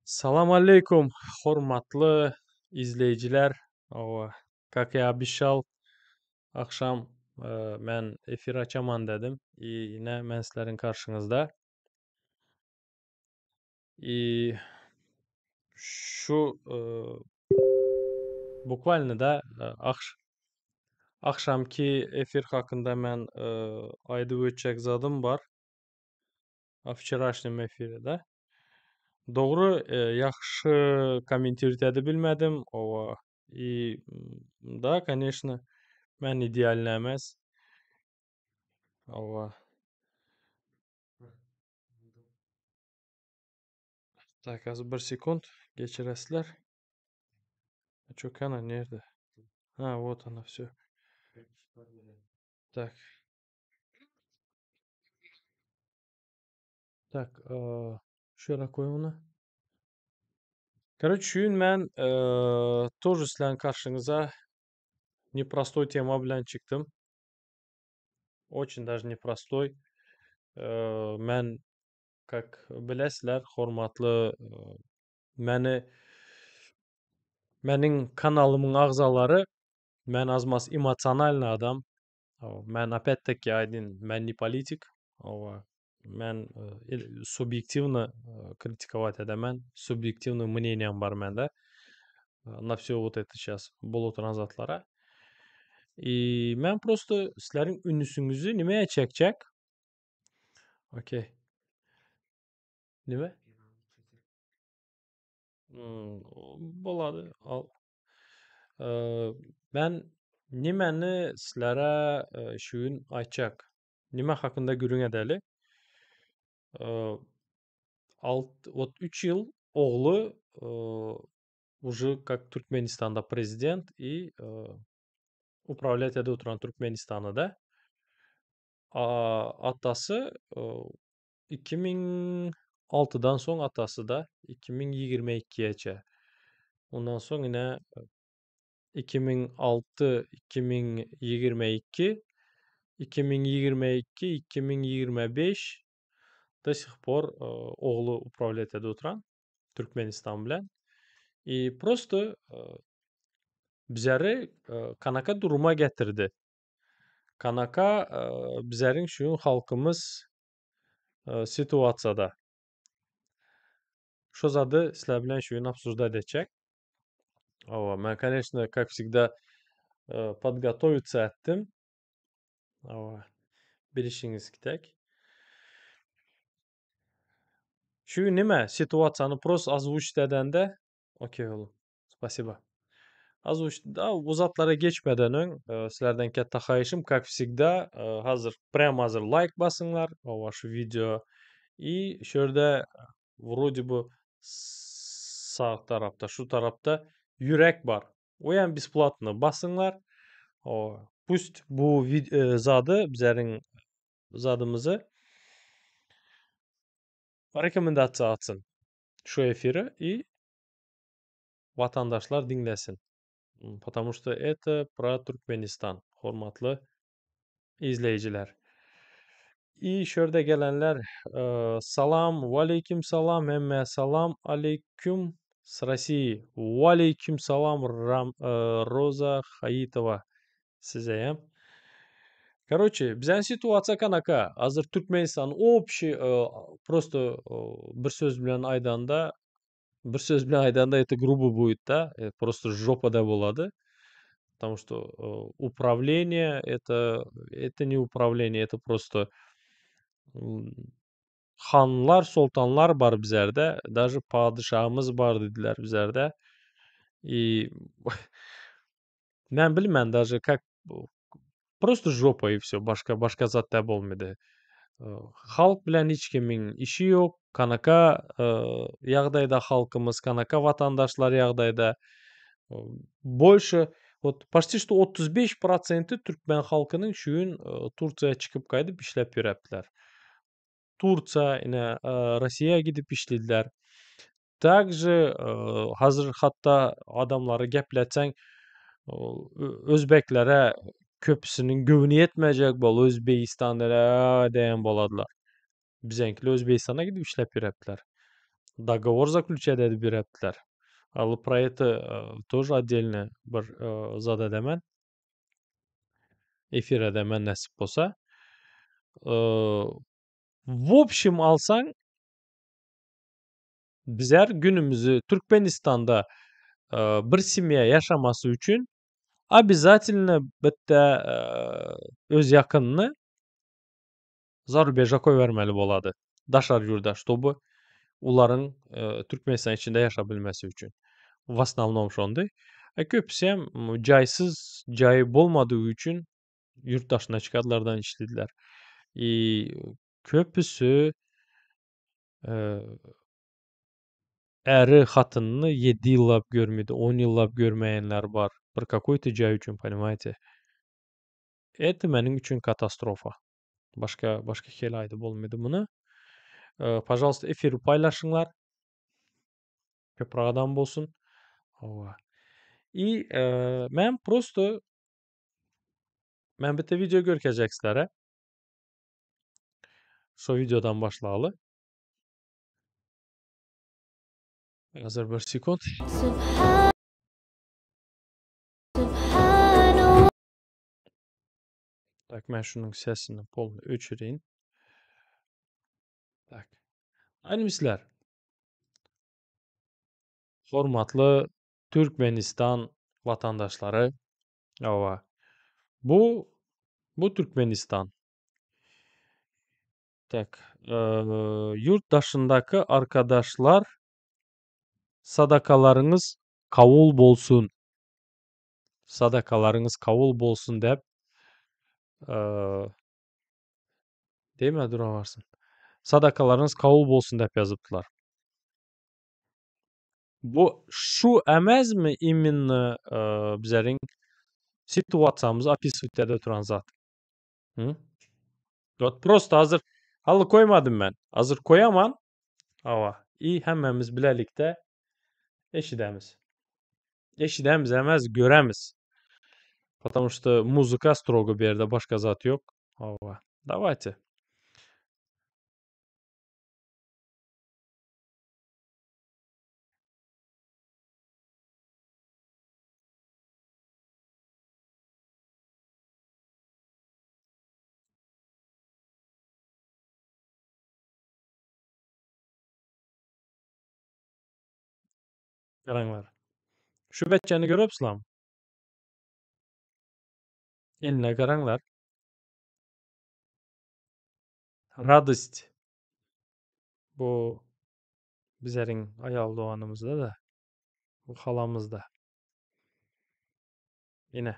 Salam aleýkum, hormatly izleýjiler. Hawa, как я обещал, agşam men efir açaman dedim. I ine men sizleriň karşyňyzda. I şu bukvalno da akş agşamky efir hakynda men aýdyp ötjek zadym bar. O wçeraşnym efire da. Dogry, ýahşy kommentirowat edip bilmedim. Owa. I da, koneşno, men idealny emes. Owa. Tak, az bir sekund geçiresizler. Çökana nerede? Ha, вот она все. Tak. Tak, şu ýere goý ony. Karoç, şu gün men тоже sizleriň karşyňyza neprostoý tema bilen çykdym. Очень даже neprostoý. Men, как bilesizler, hormatly meni meniň kanalymyň agzalary men az-maz emosionalnyý adam. Men opять-таки aýdyn, men ne politik. Hawa, men subýektiwno kritikowat edemen, subýektiwnyý mneniýam bar mende na wsё wot eto şas bolup oturan zatlara. I men prosto sizleriň ünsüňizi nimäge çekjek? Okey. Nime? Bolady. Al. Men nimäni sizlere şu gün aýtjak? Nime hakynda gürrüň edeli? Alt, wot üç ýyl ogly uje kak Türkmenistanda prezident i upravlýat edip oturan Türkmenistany da. Atasy 2006-dan soň atasy-da 2022-ýeçe. Ondan soň ine 2006, 2022, 2022, 2025 do sih por ogly upravlýat edip oturan Türkmenistan bilen. I prosto bizleri kanaka duruma getirdi. Kanaka bizleriň şu gün halkymyz situasiýada. Şo zady sizler bilen şu gün obsujdat etjek. Hawa, men koneçno, kak wsegda podgotowitsa etdim. Hawa, bilişiňiz tek. Şu gün nime situasiýany prosto ozwuçit edende, okey oglum. Spasiba. Ozwuçit, da, bu zatlara geçmeden öň, sizlerden ketde haýyşym, kak wsegda, hazir, prýam hazir laýk basyňlar, hawa, şu wideo i şu ýerde wrode bu sag tarapda, şu tarapda ýürek bar. Oýam besplatno basyňlar. Hawa, pust bu zady bizleriň zadymyzy rekomendasiýa atsyn şu efiri i watandaşlar diňlesin. Потому что это про Türkmenistan, hormatly izleýjiler. I şu ýerde gelenler salam, waleýkim salam, hemmä salam aleýkum s Rossiýi. Waleýkim salam Ram Roza Haýytowa sizeýem. Karoçe, bizäň situasiýa kanaka, hazir Türkmenistan obşi prosto bir söz bilen aýdanda Bir söz bilen aýdanda это grubo будет da, prosto žopada bolady. Потому что upravleniýe это это ne upravleniýe, это prosto hanlar, soltanlar bar bizerde, daže padyşahymyz bar diýdiler bizerde. I men bilmän daže kak prosto žopa i wsё, başga başga zat dä bolmady. Halk bilen hiç kimiň işi ýok, kanaka ýagdaýda halkymyz, kanaka watandaşlar ýagdaýda. Bolşe wot paçti şto 35 prosenti türkmen halkynyň şu gün Tursiýa çykyp gaýdyp işläp ýöräpdiler. Tursiýa ine Rossiýa gidip işlediler. Также hazir hatda adamlary gepletseň özbeklere köpüsiniň göwni ýetmejek bol Özbegistan diýen boladylar. Bizeňkiler Özbegistana gidip işläp ýörepdiler. Dogovor zaklýuçat edip berepdiler. Al pro это тоже отдельно bir zat edemen. Efir edemen nesip bolsa. W obşim alsaň bizler günümizi Türkmenistanda bir semýa ýaşamasy üçin obязательно bitte öz ýakynyny zarubeža goýbermeli bolady. Daşary ýurda, ştoby ularyň Türkmenistan içinde ýaşap bilmesi üçin. W osnownom şondy. Köpüsi hem jaýsyz, jaýy bolmadygy üçin ýurt daşyna çykadylardan işlediler. I köpüsi äri hatynyny ýedi ýyllap görmedi, on ýyllap görmeýänler bar. Bir kakoý-to jaý üçin, ponimaýte. Это meniň üçin katastrofa. Başga başga hili aýdyp bolmady muny. Pažalsta efiri paýlaşyňlar. Köpräk adam bolsun. Hawa. I men prosto men bitte wideo görkezjek sizlere. Şo wideodan başlaly. Hazır bir sekund. Tak, men şunuň sesini polny öçüreýin. Tak. Aýdymçylar. Hormatly Türkmenistan watandaşlary. Hawa. Bu bu Türkmenistan. Tak, ýurt daşyndaky arkadaşlar sadakalaryňyz kabul bolsun. Sadakalaryňyz kabul bolsun dep diýme durawarsyn. Sadakalaryňyz kabul bolsun dep ýazypdylar. Bu şu emezmi imенно bizleriň situasiýamyzy opisywat edip oturan zat? Hı? Vot prosto hazır haly koýmadym men. Hazır koýaman. Hawa. I hemmämiz bilelikde eşidemiz. Eşidemiz emez göremiz. Потому что muzıka strogo bu ýerde başga zat ýok. Hawa. Dawajte. Garaňlar. Şu beçjäni görüpslam. Eline garaňlar. Radost. Bu bizleriň aýal doganymyzda-da. Bu halamyzda. Ine.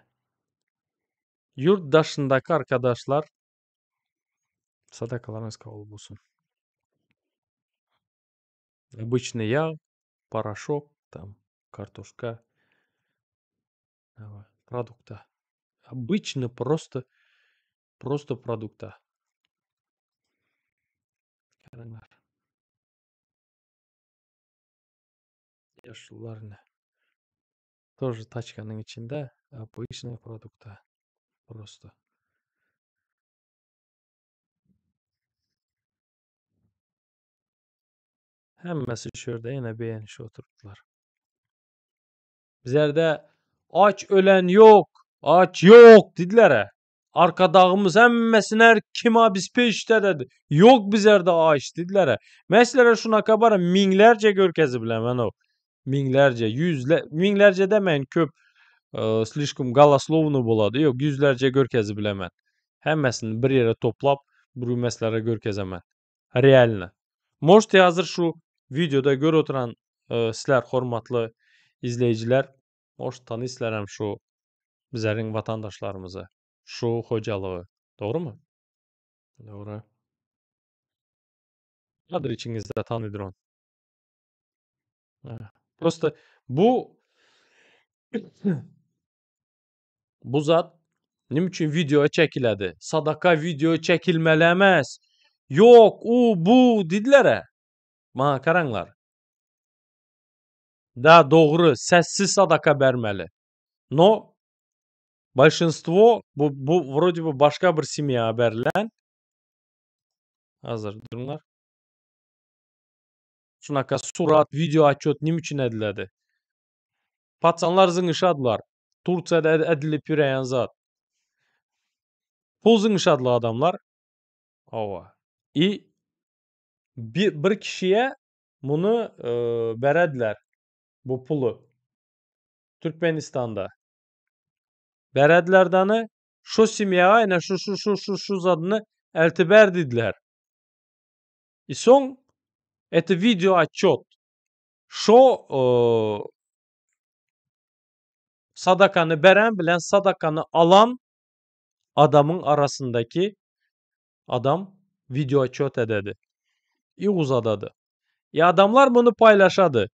Ýurt daşyndaky arkadaşlar sadakalaryňyz kabul bolsun. Obyçnyý ýag, poroşok, tam kartoşka, produkta. Obyçny prosto prosto produkta. Garaňlar. Ýaşulular ine. Тоже taçkanyň içinde obyçnyý produkta. Prosto. Hemmesi şu ýerde ýene begenişip oturypdylar. Bizlerde aç ölen ýok, aç ýok diýdiler-ä. Arkadagymyz hemmesini her kim obespeçit ededi. Ýok bizlerde aç diýdiler-ä. Men sizlere şunaka bara müňlerce görkezip bilemen-ow. Müňlerce, ýüzle, müňlerce demeýin köp slişkom goloslowny bolady. Ýok, ýüzlerce görkezip bilemen. Hemmesini bir ýere toplap, bir gün men sizlere görkezemen. Realno. Может, hazir şu wideoda görüp oturan sizler hormatly izleýjiler, может tanyýsizler hem şu bizleriň watandaşlarymyzy, şu hojalygy. Dogrymy? Dogry. Bardyr içiňizde tanydyran. Prosto bu bu zat nime üçin wideo çekiledi? Sadaka wideo çekilmeli emes. Ýok, u, bu diýdiler-ä. Maňa garaňlar. Da, dogry, sessiz sadaka bermeli. No bolşinstwo bu bu wrode by başga bir semýa berlen. Hazır duruňlar. Şunaka surat, wideo otçet nime üçin ediledi? Paçanlar zyňyşadylar. Tursiýada edilip ýöreýän zat. Pul zyňyşadylar adamlar. Hawa. I bir kişiye muny berediler bu puly. Türkmenistanda. Berediler dany şu semýaga ine şu şu şu şu şu zadyny eltip ber diýdiler. I soň это wideo otçet. Şo sadakany beren bilen sadakany alan adamyň arasyndaky adam wideo otçet ededi. I uzadady. I adamlar muny paýlaşady.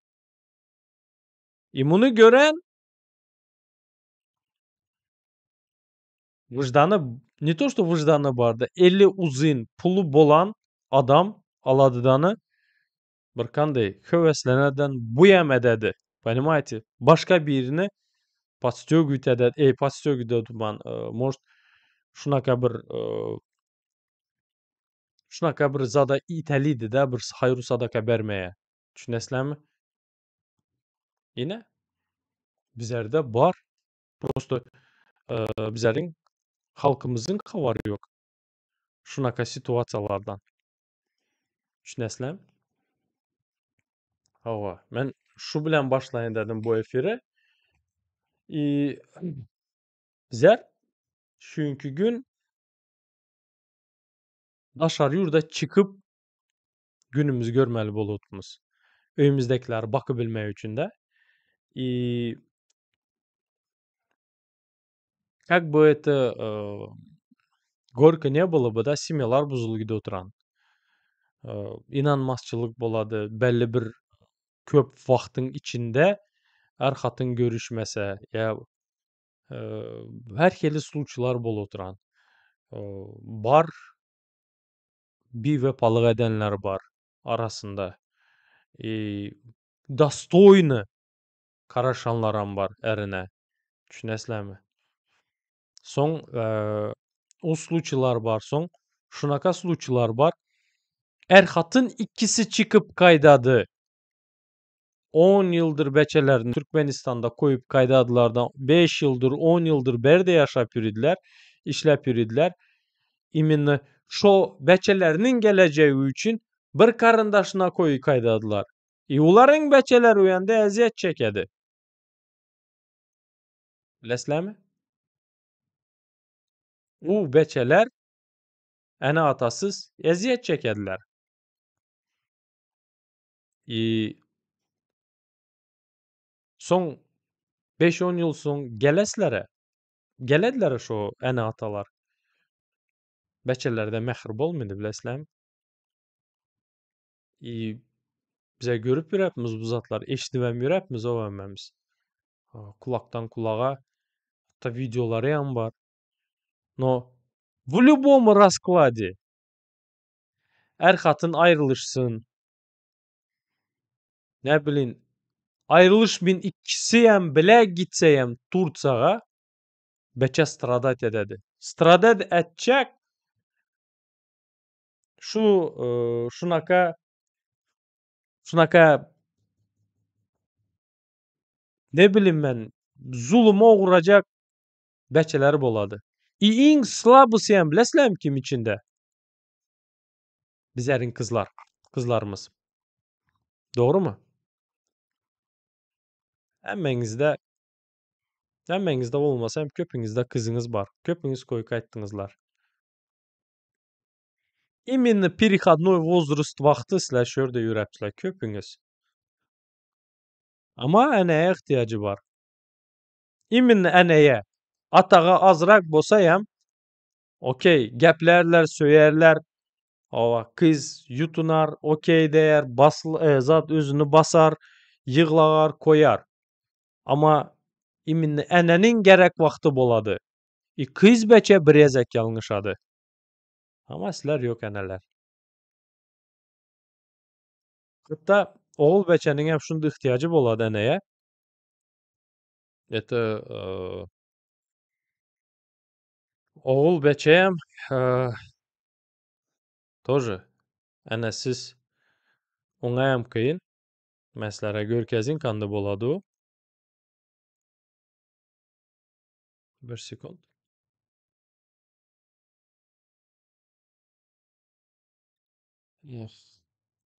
I muny gören wyždany, ne to что wyždany bardy, eli uzyn, puly bolan adam aladydany bir kanday höwesleneden buýam ededi. Понимаете? Başga birini podstёгивать ededi, ey podstёгивать edip, может, şunaka bir şunaka bir zada itelidi-de bir haýru sadaka bermäge. Düşünesizlermi? Ine bizlerde bar. Prosto bizleriň halkymyzyň habary ýok şunaka situasiýalardan. Düşünesizlermi? Hawa, men şu bilen başlaýyn dedim bu efiri. I bizler şu günki gün daşary ýurda çykyp günümizi görmeli bolupmyz. Öýümizdäkileri bakyp bilmek üçin-de. I как бы это горько не было бы, да, semýalar buzulyp gidip oturan. Ynanmazçylyk bolady, belli bir köp wagtyň içinde är-hatyn görüşmese ýa her hili sluçylar bolup oturan. Bar biwepalyk edenler bar arasynda. I dostoýny garaşanlaram bar ärine. Düşünesizlermi? Soň o sluçylar bar. Soň şunaka sluçylar bar. Är-hatyn ikisi çykyp gaýdady. 10 ýyldyr beçelerini Türkmenistanda koýup gaýdadylardan 5 ýyldyr, 10 ýyldyr berde ýaşap ýöridiler, işläp ýöridiler. Imенно şo beçeleriniň gelejegi üçin bir garyndaşyna koýup gaýdadylar. I olaryň beçeleri o ýanda ezýet çekedi. Bilesizlermi? Bu beçeler ene-atasyz ezýet çekediler. I soň 5-10 ýyl soň geleslere, gelediler şo ene-atalar. Beçelerde mähir bolmady bilesizlermi? I bize görüp ýörepmiz bu zatlary, eşidibem ýörepmiz o hemmemiz. Kulakdan kulaga hatda wideolary hem bar. No w любом раскладе är-hatyn aýrylyşsyn. Ne bilin aýrylyşmyn ikisi hem bile gitse hem Tursiýaga beçe stradat ededi. Stradat etjek şu şunaka şunaka ne bileyim men zuluma uğrayacak beçeler bolady. I iň slabysy hem bilesizlermi kim içinde? Bizleriň kyzlar, kyzlarymyz. Dogrumy? Hemmeňizde hemmeňizde bolmasa hem köpüňizde kyzyňyz bar. Köpüňiz koýup gaýtdyňyzlar. Именно переходной возраст wagty sizler şu ýerde ýöräpsiler köpüňiz. Amma eneye ihtiyacı bar. Именно eneye. Ataga azrak bolsa hem okey geplerler, söýerler. Hawa, kyz ýutunar, okey diýer, bas zat özüni basar, ýyglagar, koýar. Amma именно eneniň gerek wagty bolady. I kyz beçe bir gezek ýalňyşady. Amma sizler ýok eneler. Hatda ogul beçeniň hem şunda ihtiyacı bolady eneye. Это ogul beçe hem тоже enesiz. Oňa hem kyn. Men sizlere görkezin kandy bolady o. Bir sekund. Eh,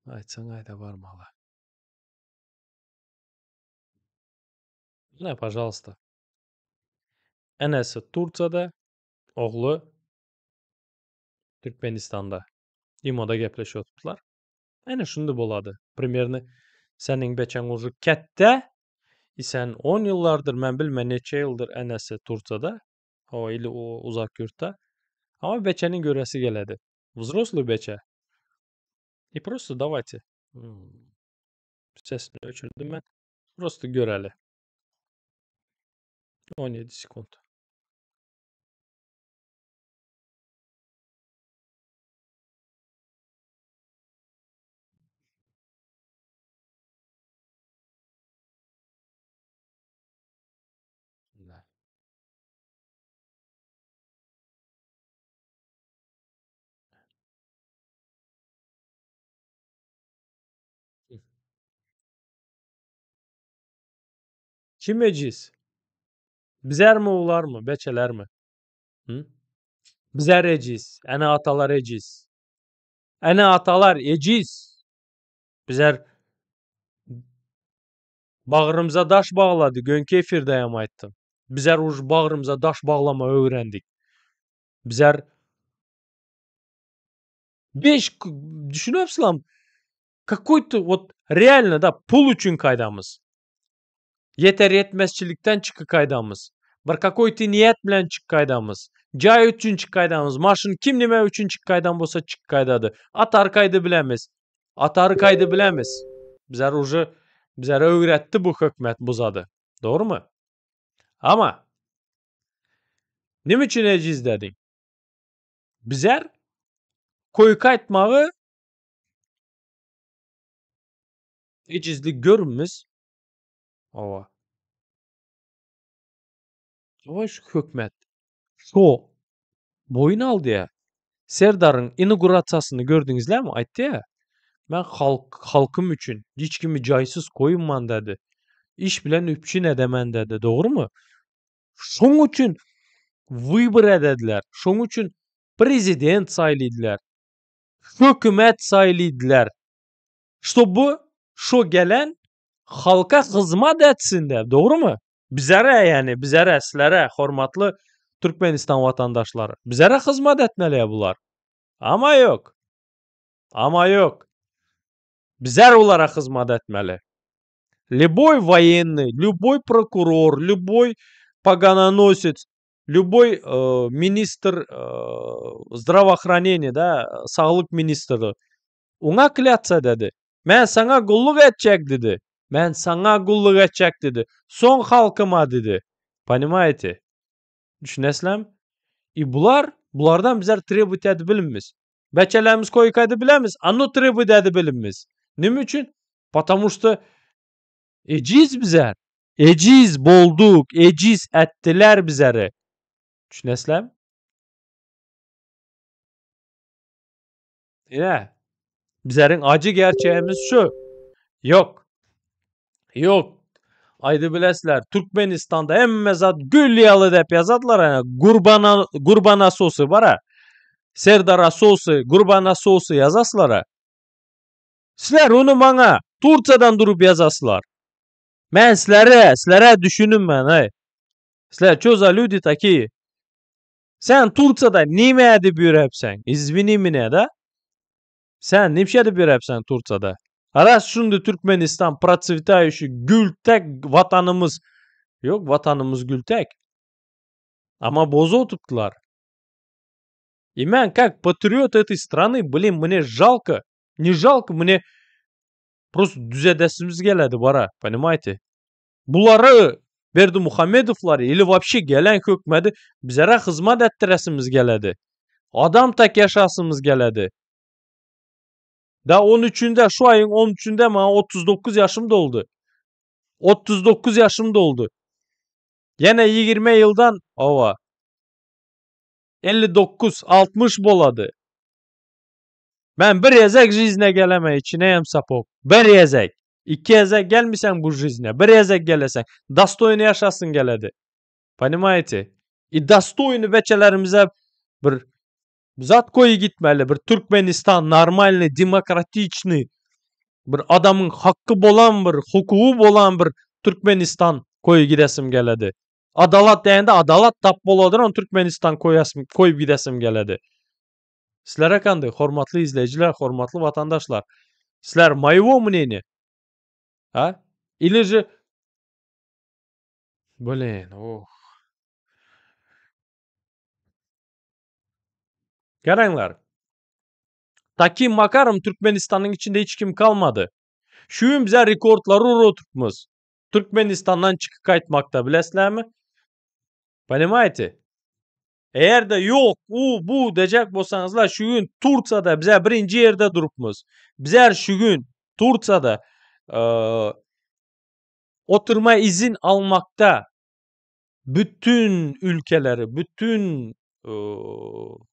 aýtsaň aýda barmaly. Ine, pažalsta. Enesi Tursiýada, ogly Türkmenistanda. Imoda gepleşip oturdylar. Ene şundy bolady. Primerny seniň beçeň uje ketde, i sen 10 ýyllardyr, men bilmen neçe ýyldyr enesi Tursiýada, o ili uzak ýurtda. Ama beçeniň göresi geledi. Wzrosly beçe. I prosto dawajte. Sesini öçürdim men. Prosto göreli. 17 sekund. Kim ejiz? Bizermi olarmy, beçelermi? Hı? Bizler ejiz, ene-atalar ejiz. Ene-atalar ejiz. Bizler bagrymyza daş baglady, gönki efirde hem aýtdym. Bizler uj bagrymyza daş baglama öwrendik. Bizler 5 düşünüpsizlermi? Какой-то вот реально da pul üçin kaýdamyz. Ýeter ýetmezçilikden çykyp kaýdamyz. Bir какой-то niýet bilen çykyp kaýdamyz. Jaý üçin çykyp kaýdamyz. Maşyn kim nime üçin çykyp kaýdan bolsa çykyp kaýdady. Atar kaýdy bilemiz. Atary kaýdy bilemiz. Bizler уже bizlere öwretdi bu hökümet bu zady. Dogrymy? Ama nime üçin ejiz dediň? Bizler koýka aýtmagy ejizlik görmüz. Hawa. Hawa şu hökümet. Şo boýun aldy ya. Serdaryň inaugurasiýasyny gördüňizlermi? Aýtdy ya. Men halk halkym üçin hiç kimi jaýsyz goýman dedi. Iş bilen üpjün edemen dedi. Dogrymy? Şoň üçin wybor edediler. Şoň üçin prezident saýladylar. Hökümet saýladylar. Чтобы şo gelen halka hyzmat etsin de. Dogrymy? Bizlere yani bizlere sizlere hormatly Türkmenistan watandaşlary. Bizlere hyzmat etmeli bular. Ama yok. Ama yok. Bizler olara hyzmat etmeli. Любой военный, любой прокурор, любой погононосец, любой министр здравоохранения, да, saglyk ministri oňa klятся dedi. Men saňa gulluk etjek dedi. Men saňa gulluk etjek dedi. Soň halkyma dedi. Понимаете? Düşünesizlermi? I bular, bulardan bizler требовать edip bilinmiz. Beçelerimiz koýka edip bilemiz, anno требовать edip bilinmiz. Nime üçin? Потому что ejiz bizler. Ejiz bolduk, ejiz etdiler bizleri. Düşünesizlermi? Ine. Bizlerin acı gerçeğimiz şu. Yok. Yok. Aýdy bilesizler, Türkmenistanda hemme zat gül ýaly dep ýazadylar ýani Gurbana Gurbana sosy bar Serdara sosy, Gurbana sosy ýazasylar. Sizler ony maňa Tursiýadan durup ýazasylar. Men sizlere, sizlere düşünüm men, ey. Sizler что за люди такие? Sen Tursiýada nime edip ýörepseň? Извини меня, да? Sen nime edip ýörepseň Tursiýada? Raz şundy Türkmenistan процветающий gültek watanymyz. Yok watanymyz gültek. Ama bozup oturtdular. И men как патриот этой страны, блин, мне жалко. Не жалко, мне просто düzedesimiz geledi bara, понимаете? Bulary Berdimuhamedowlary или вообще gelen hökümeti bizlere hyzmat etdiresimiz geledi. Adam tak ýaşasymyz geledi. Da 13-ünde şu aýyň 13-ünde maňa 39 ýaşym doldy. 39 ýaşym doldy. Ýene 20 ýyldan owa 59 60 bolady. Men bir gezek žizne geleme içine hem sapok. Bir gezek. Iki gezek gelmisen bu žizne. Bir gezek gelesen. Dostoýny ýaşasyň geledi. Понимаете? И dostoýny beçelerimize bir zat koýy gitmeli. Bir Türkmenistan normalny, demokratiçny bir adamyň haky bolan bir, hukugy bolan bir Türkmenistan koýy gidesim geledi. Adalat diýende adalat tap boladyr, on Türkmenistan koýasym, koýup gidesim geledi. Sizlere kandy, hormatly izleýjiler, hormatly watandaşlar. Sizler moего мнения? Ha? Или же Блин, oh. Garaňlar. Takim makarom Türkmenistanyň içinde hiç kim kalmady. Şu gün bize rekordlary urup Türkmenistandan çykyp gaýtmakda bilesizlermi? Понимаете? Eger-de ýok, u, bu dejek bolsaňyzlar şu gün Tursiýada bize birinji ýerde durupmyz. Bizler şu gün Tursiýada oturma izin almakda bütün ülkeleri, bütün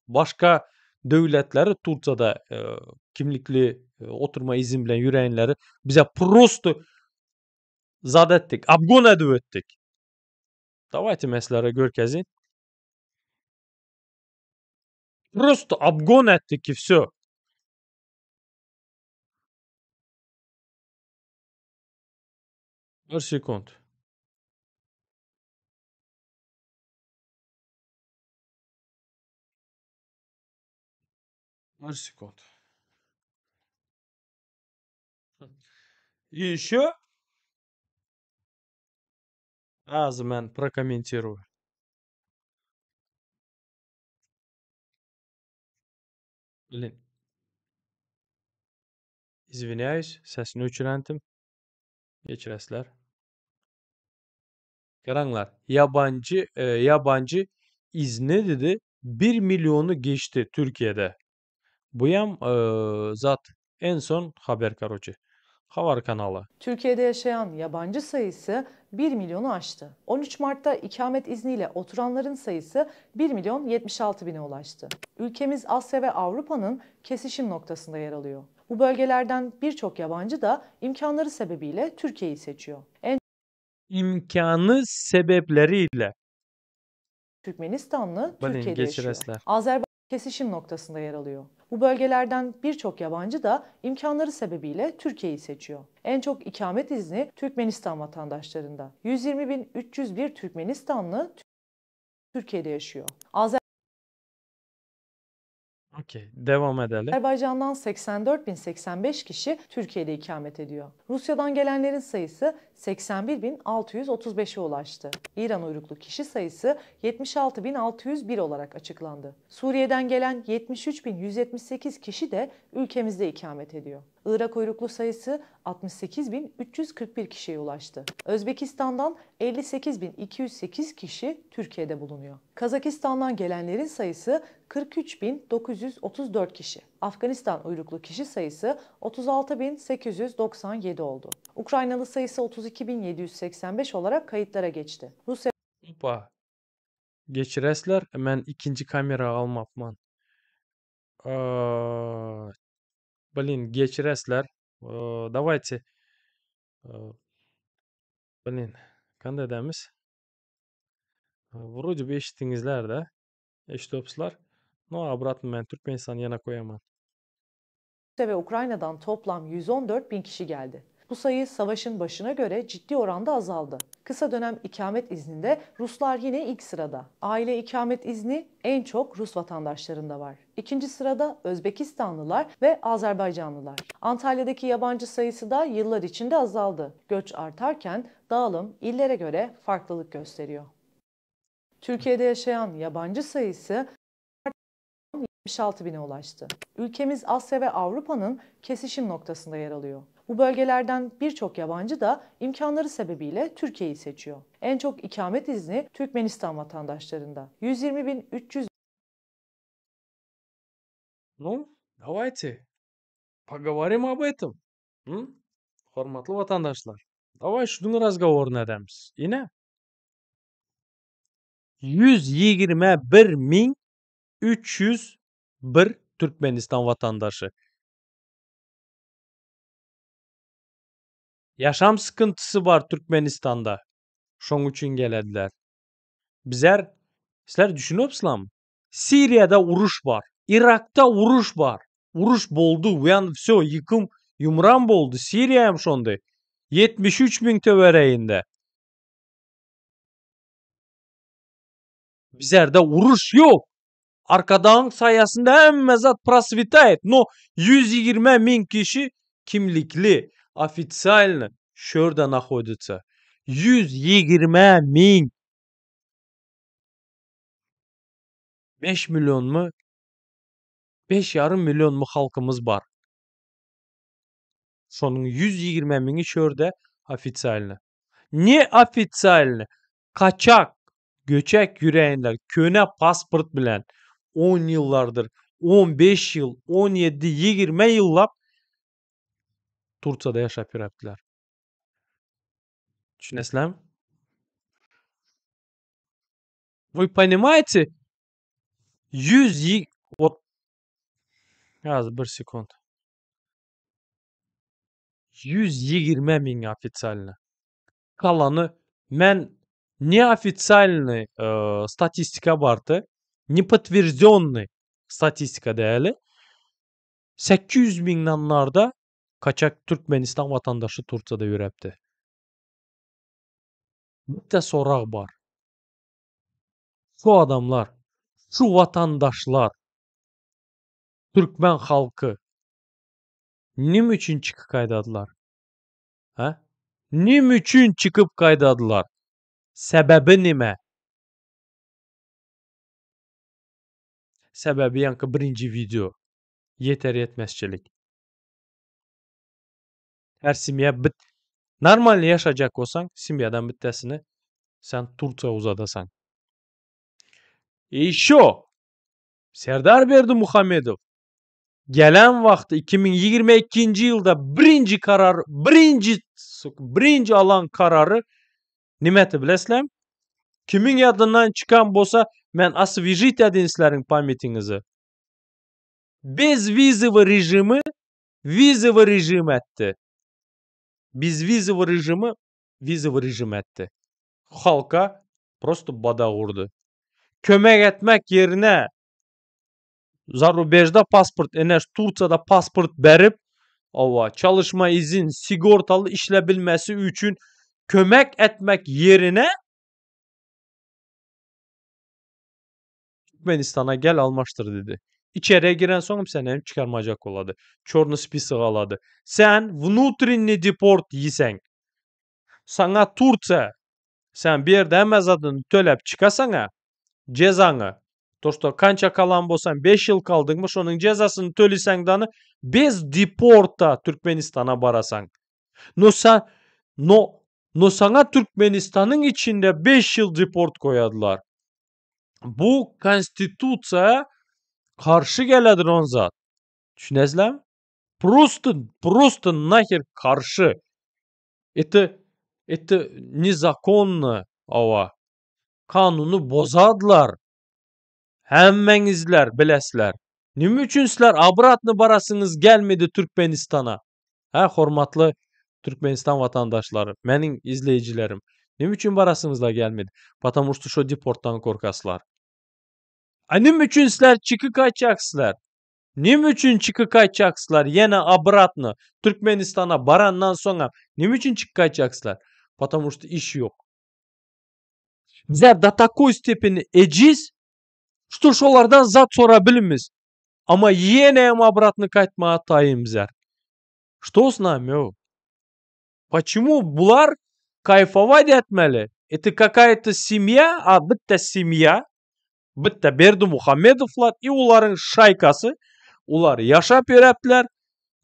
başga döwletleri Tursiýada kimlikli oturma izin bilen ýüreýänleri bize prosto zat etdik, obgon edip ötdik. Давайте men sizlere görkezeyim. Prosto obgon etdik и все. Bir sekund. Bir sekund. И еще Az men прокомментирую. Блин. Извиняюсь, sesini öçürentim. Geçiresler. Garaňlar, ýabanjy izni dedi 1 milyonu geçti Türkiye'de. Buyam zat en son haber короче. Habar kanaly. Türkiye'de yaşayan yabancı sayısı 1 milyonu aştı. 13 Mart'ta ikamet izniyle oturanların sayısı 1 milyon 76 bine ulaştı. Ülkemiz Asya ve Avrupa'nın kesişim noktasında yer alıyor. Bu bölgelerden birçok yabancı da imkanları sebebiyle Türkiye'yi seçiyor. En İmkanı sebepleriyle. Türkmenistanlı Blin, Türkiye'de yaşıyor. geçiresler. Azerbaycan kesişim noktasında yer alıyor. Bu bölgelerden birçok yabancı da imkanları sebebiyle Türkiye'yi seçiyor. En çok ikamet izni Türkmenistan vatandaşlarında. 120.301 Türkmenistanlı Türkiye'de yaşıyor. Okey, devam edelim. Azerbaycan'dan 84.085 kişi Türkiye'de ikamet ediyor. Rusya'dan gelenlerin sayısı 81.635'e ulaştı. İran uyruklu kişi sayısı 76.601 olarak açıklandı. Suriye'den gelen 73.178 kişi de ülkemizde ikamet ediyor. Irak uyruklu sayısı 68.341 kişiye ulaştı. Özbekistan'dan 58.208 kişi Türkiye'de bulunuyor. Kazakistan'dan gelenlerin sayısı 43.934 kişi. Afganistan uyruklu kişi sayısı 36.897 oldu. Ukraynalı sayısı 32.785 olarak kayıtlara geçti. Rusya Opa. Geçiresler. Men ikinji kamera almapman. Blin, geçiresler. Давайте. Blin, kanday edemiz? Вроде бы eşitdiňizler-de. Eşidipsizler. No, обратно men Türkmenistany ýene koýaman. ve Ukrayna'dan toplam 114 bin kişi geldi. Bu sayı savaşın başına göre ciddi oranda azaldı. Kısa dönem ikamet izninde Ruslar yine ilk sırada. Aile ikamet izni en çok Rus vatandaşlarında var. İkinci sırada Özbekistanlılar ve Azerbaycanlılar. Antalya'daki yabancı sayısı da yıllar içinde azaldı. Göç artarken dağılım illere göre farklılık gösteriyor. Türkiye'de yaşayan yabancı sayısı 76 bine ulaştı. Ülkemiz Asya ve Avrupa'nın kesişim noktasında yer alıyor. Bu bölgelerden birçok yabancı da imkanları sebebiyle Türkiye'yi seçiyor. En çok ikamet izni Türkmenistan vatandaşlarında. 120.300 Ну, давайте поговорим об этом. М? Hormatly watandaşlar. Давай şunuň разговорын edemiz. Ine 121 301 Türkmenistan watandaşy. Ýaşam sıkyntysy bar Türkmenistanda. Şoň üçin gelediler. Bizler sizler düşünipsizlermi? Siriýada uruş bar. Irakda uruş bar. Uruş boldy, ýan wsё ýykym ýumran boldy. Siriýa hem şondy. 73 müň töwereginde. Bizlerde uruş ýok. Arkadagyň saýasynda hemme zat proswitaýet, no 120 müň kişi kimlikli, ofitsialny şörde nahoditsa. 120 müň. 5 millionmy? 5 ýarym millionmy halkymyz bar. Şonuň 120 müňi şörde ofitsialny. Ne ofitsialny? Kaçak, göçek ýüreýänler köne pasport bilen on ýyllardyr, 15 ýyl, 17, 20 ýyllap Tursiýada ýaşap ýörepdiler. Düşünesizlermi? Вы понимаете? 100 вот Ýaz bir sekund. 120 müň ofitsialny. Galany men neofitsialnyý statistika bardy. Nepodtwержденnyý statistika däli. 800 müňden narda kaçak Türkmenistan watandaşy Tursiýada ýöräpdi. Bitte sorag bar. Şu adamlar, şu watandaşlar türkmen halky nime üçin çykyp gaýdadylar? Hä? Nime üçin çykyp gaýdadylar? Sebäbi nime? Sebäbi ýaňky birinji wideo. Ýeter ýetmezçilik. Her semýa bit normalny ýaşajak bolsaň, semýadan bittesini sen Tursiýa uzadasaň. Ýeşo Serdar Berdimuhamedow gelen wagty 2022-nji ýylda birinji karar, birinji birinji alan karary nimeti bilesizlermi? Kimiň ýadyndan çykan bolsa, men oswežit edin sizleriň pamýatiňizi. Bezwizowy režimi wizowy režim etdi. Bezwizowy režimi wizowy režim etdi. Halka prosto badak urdy. Kömek etmek ýerine zarubejda pasport, ene Tursiýada pasport berip, owa, çalışma izin, sigortaly işlebilmesi üçin kömek etmek ýerine Türkmenistana gel almaşdyr diýdi. Içeriye giren soň seni hem çykarmajak bolady. Çorny spisok alady. Sen wnutrенний deport ýeseň. Saňa Tursiýa sen bir ýerde hemme zadyny töläp çykasaň-a, jezaňy, to что kança kalan bolsaň 5 ýyl kaldyňmy şonuň jezasyny töleseň dany bez deporta Türkmenistana barasaň. No sa no no saňa Türkmenistanyň içinde 5 ýyl deport goýadylar. Bu konstitusiýa karşy geledir on zat. Düşünesizlermi? Prosto prosto naher karşy. Это это nezakonno awa. Kanuny bozadylar. Hemmeňizler bilesizler. Nime üçin sizler obratno barasyňyz gelmedi Türkmenistana? Hä, hormatly Türkmenistan watandaşlary, meniň izleýjilerim. Nime üçin barasyňyzlar gelmedi? Потому что şo deportdan korkaslar. A nime üçin sizler çykyp gaýtjaksyzlar? Nime üçin çykyp gaýtjaksyzlar ýene obratno Türkmenistana barandan soňam nime üçin çykyp gaýtjaksyzlar? Потому что iş ýok. Bizler do takoý stepeni ejiz, что şolardan zat sora bilimiz. Amma ýene hem obratno gaýtmaga taýyn bizler. Что с nami o? Почему bular kayfowat etmeli? Это какая-то семья, a bitta семья, bitta Berdimuhamedowlar i olaryň şaýkasy, ular ýaşap ýöräpdiler.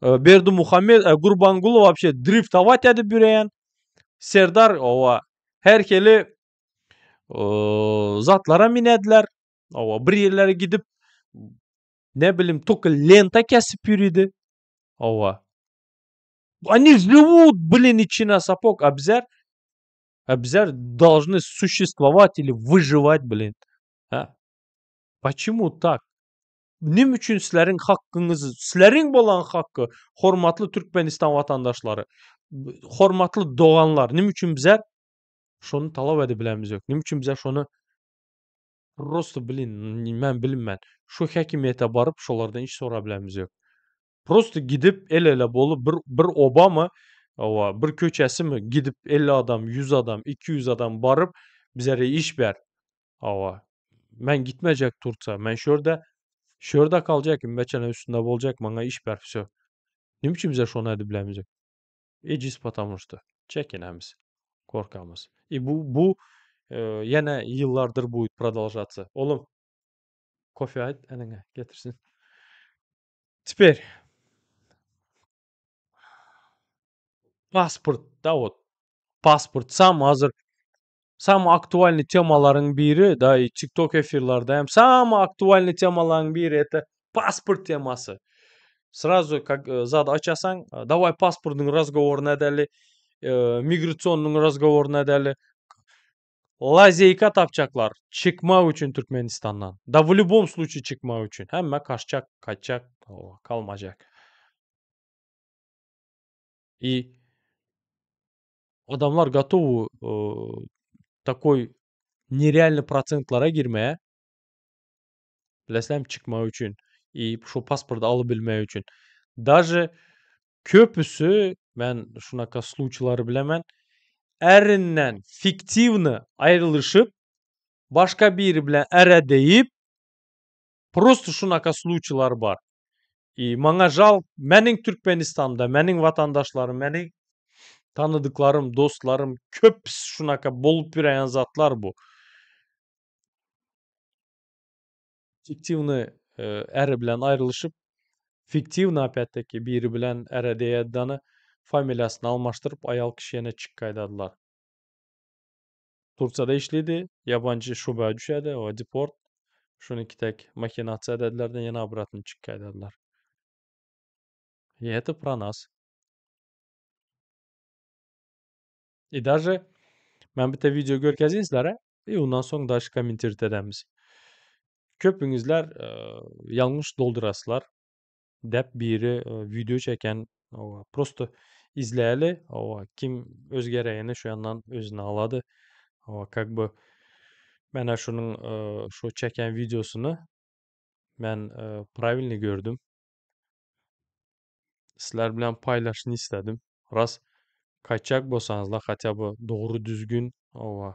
Berdimuhamed Gurbanguly вообще driftowat edip ýöreýän. Serdar owa her hili zatlara minediler. Owa bir ýerlere gidip ne bilim только lenta kesip ýöridi. Owa. Они живут, блин, içine сапог, а bizler а bizler должны существовать или выживать, блин. А? Почему так? Neme üçin sizleriň hakkyňyzy, sizleriň bolan hakky, hormatly Türkmenistan watandaşlary, hormatly doganlar, neme üçin bizler şony talap edip bilemizok? Neme üçin bizler şony prosto blin, men bilinmän, şu häkimiýete baryp şolardan iş sorap bilemizok? Prosto gidip el-ele bolup bir bir obamy, hawa, bir köçesimi gidip 50 adam, 100 adam, 200 adam baryp bizlere iş ber. Hawa. Men gitmejek Turça. Men şu ýerde şu ýerde galjak, meçeläň üstünde boljak, maňa iş ber, wsё. Näme üçin bize şony edip bilemizok? Ejiz потому что. Çekinemiz. Gorkamyz. I bu bu ýene ýyllardyr будет продолжаться. Oglum, kofe aýt iniňe getirsin. Teper pasport da wot. Pasport sam hazir Samyý aktualnyý temalaryň biri da i TikTok efirlerde hem samyý aktualnyý temalaryň biri это pasport temasy. Srazu kak zat açasaň, daway pasportyň razgoworyny edeli, migrasionnyň razgoworyny edeli. Lazeyka tapjaklar çykmak üçin Türkmenistandan. Da w lýubom sluçaý çykmak üçin. Hemme kaçjak, gaçjak, kalmajak. I Adamlar gotowy takoý nerealny prosentlara girmäge. Bilesizlermi çykmak üçin i şu pasporty alybilmek üçin. Daže köpüsi men şunaka sluçylary bilemen ärinden fiktiwny aýrylyşyp başga biri bilen äre deýip prosto şunaka sluçylar bar. I maňa žal meniň Türkmenistanda meniň watandaşlarym meniň tanydyklarym dostlarym köpüsi şunaka bolup ýöreýän zatlar bu. Fiktiwny äri bilen aýrylyşyp fiktiwny opýat taki biri bilen äre deýädidany familiýasyny almaşdyryp aýal kişi ýene çykgaýdadylar. Tursiýada işledi, ýabanjy şubä düşedi, o deport. Şuny kitek mahinasiýa edediler-de ýene obratny çykgaýdadylar. I это про nas. I daže men bitte wideo görkezýin sizlere i ondan soň daş kommentirowat edemiz. Köpüňizler ýalňyş dolduraslar dep biri wideo çeken prosto izläli kim öz geregini şu ýandan özüne alady. Как бы menä şunuň şu çeken wideosyny men prawilny gördüm. Sizler bilen paýlaşyny isledim. Ras gaýtjak bolsaňyzlar hatýa by dogry düzgün owa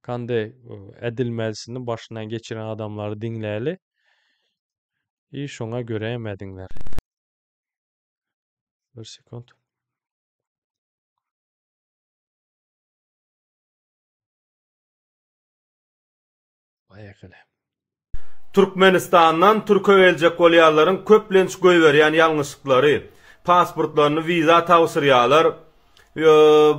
kanday edilmelisini başyndan geçiren adamlary diňläli i şoňa göre hem ediňler. Bir sekund. Poýehali. Türkmenistandan türke geljek bolýanlaryň köplenç goýberýän ýalňyşlyklary. Pasportlaryny wiza tabşyrýarlar.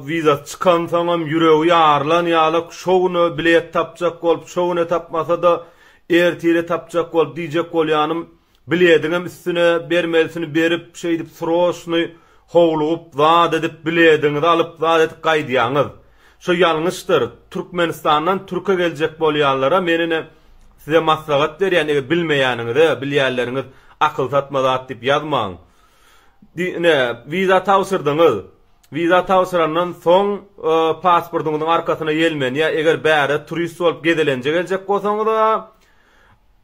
Wizasy çykansoňam ýüregi ýarylan ýalak şo güne bilet tapjak bolup, şo güne tapmasa-da ertire tapjak bolup diýjek bolýanym Bilediňem üstüne bermelisini berip, şeýdip sroçny howlugyp zat edip bilediňizi alyp zat edip gaýdýaňyz. Şo ýalňyşdyr. Türkmenistandan türke geljek bolýanlara men ine size maslahat berýän eger bilmeýäniňize, bilýänleriňiz akyl satma zat diýip ýazmaň. Ine wiza tabşyrdyňyz. Wiza tabşyrandan soň pasportyňyzyň arkasyna ýelmenýär. Eger bärde turist bolup gezelenje geljek bolsaňyz-a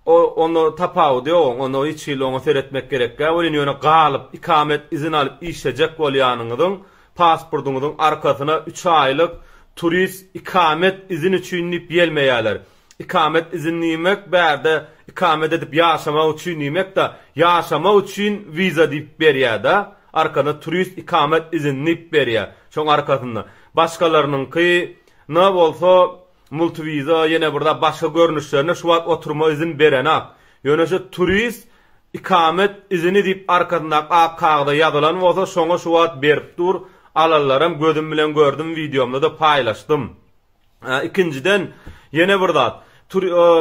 O onda tapawudy ýok oň, onda hiç hili oňa seretmek gerekgä welin ýöne galyp ikamet izin alyp işlejek bolýanyňyzyň pasportyňyzyň arkasyna üç aýlyk turist ikamet izin üçin diýip ýelmeýäler. Ikamet izin diýmek bärde ikamet edip ýaşamak üçin diýmekda ýaşamak üçin wiza diýip berýäda arkasynda turist ikamet izin diýip berýä şoň arkasynda başgalarynyňky na bolsa Multiwiza ýene bir zat başga görnüşlerine şu wagt oturma izin berenak. Ýöne şu turist ikamet izini diýip arkasyndaky ak kagyza ýazylan bolsa şoňa şu wagt berip dur. Alanlaram gözüm bilen gördüm wideomda-da paýlaşdym. Ikinjiden ýene bir zat.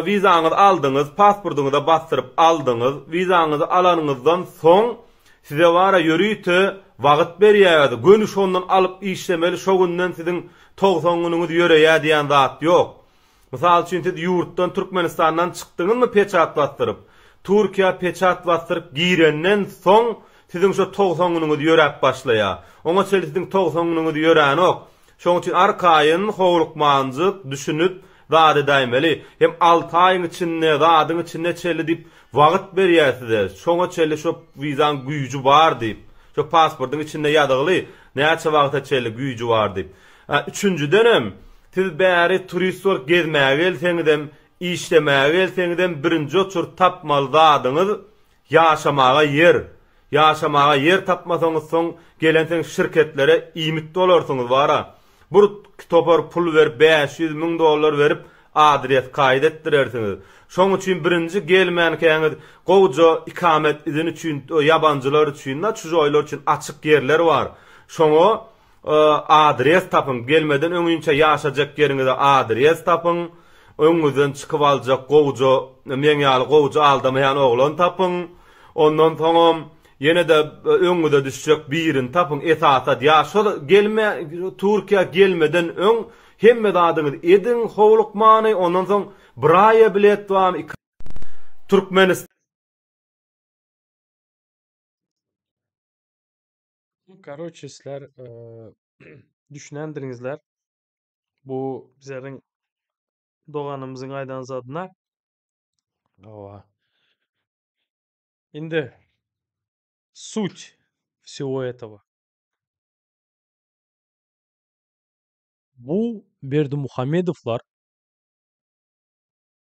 Wizaňyzy aldyňyz, pasportyňyza basdyryp aldyňyz. Wizaňyzy alanyňyzdan soň size bara ýörite wagyt berýär. Göni şondan alyp işlemeli şo günden siziň 90 günüňiz ýöreýär diýen zat ýok. Mysal üçin siz ýurtdan Türkmenistandan çykdyňyzmy peçat basdyryp? Türkiýä peçat basdyryp girenden soň siziň şo 90 günüňiz ýöräp başlaýar. Oňa çenli siziň 90 günüňiz ýöränok. Şoň üçin arkaýyn, howlukmanjyk, düşünip zat edäýmeli. Hem alty aýyň içinde, zadyň içinde çenli diýip wagt berýär size. Şoňa çenli şo wizaň güýji bar diýip. Şo pasportyň içinde ýazygly, näçe wagta çenli güýji bar diýip. Üçünjidenem, siz bäri turist bolup gezmäge gelseňizem, işlemäge gelseňizem birinji oçur tapmaly zadyňyz ýaşamaga ýer. Ýaşamaga ýer tapmasaňyz soň gelenseň şirketlere iýmit bolarsyňyz bara. Bir topar pul berip 500 müň dollar berip adres kaýt etdirersiňiz. Şoň üçin birinji gelmänkäňiz gowja ikamet izin üçin ýabanjylar üçin da çujoýlar üçin açyk ýerler bar. Şoňa Adres tapyň. Gelmeden öňinçä ýaşajak ýeriňize adres tapyň. Öňüňizden çykyp aljak gowja, meň ýaly gowja aldamaýan oglan tapyň. Ondan soňam ýene-de öňüňize düşjek birini tapyň. Esasat ýa şol gelme Türkiýä gelmeden öň hemme zadyňyzy ediň howlukmany. Ondan soň bir aýa bilet barmy, iki Türkmenistan. Karoçe sizler düşünendirňizler bu bizleriň doganymyzyň aýdan zadyna. Owa. Indi sуть всего этого. Bu Berdimuhamedowlar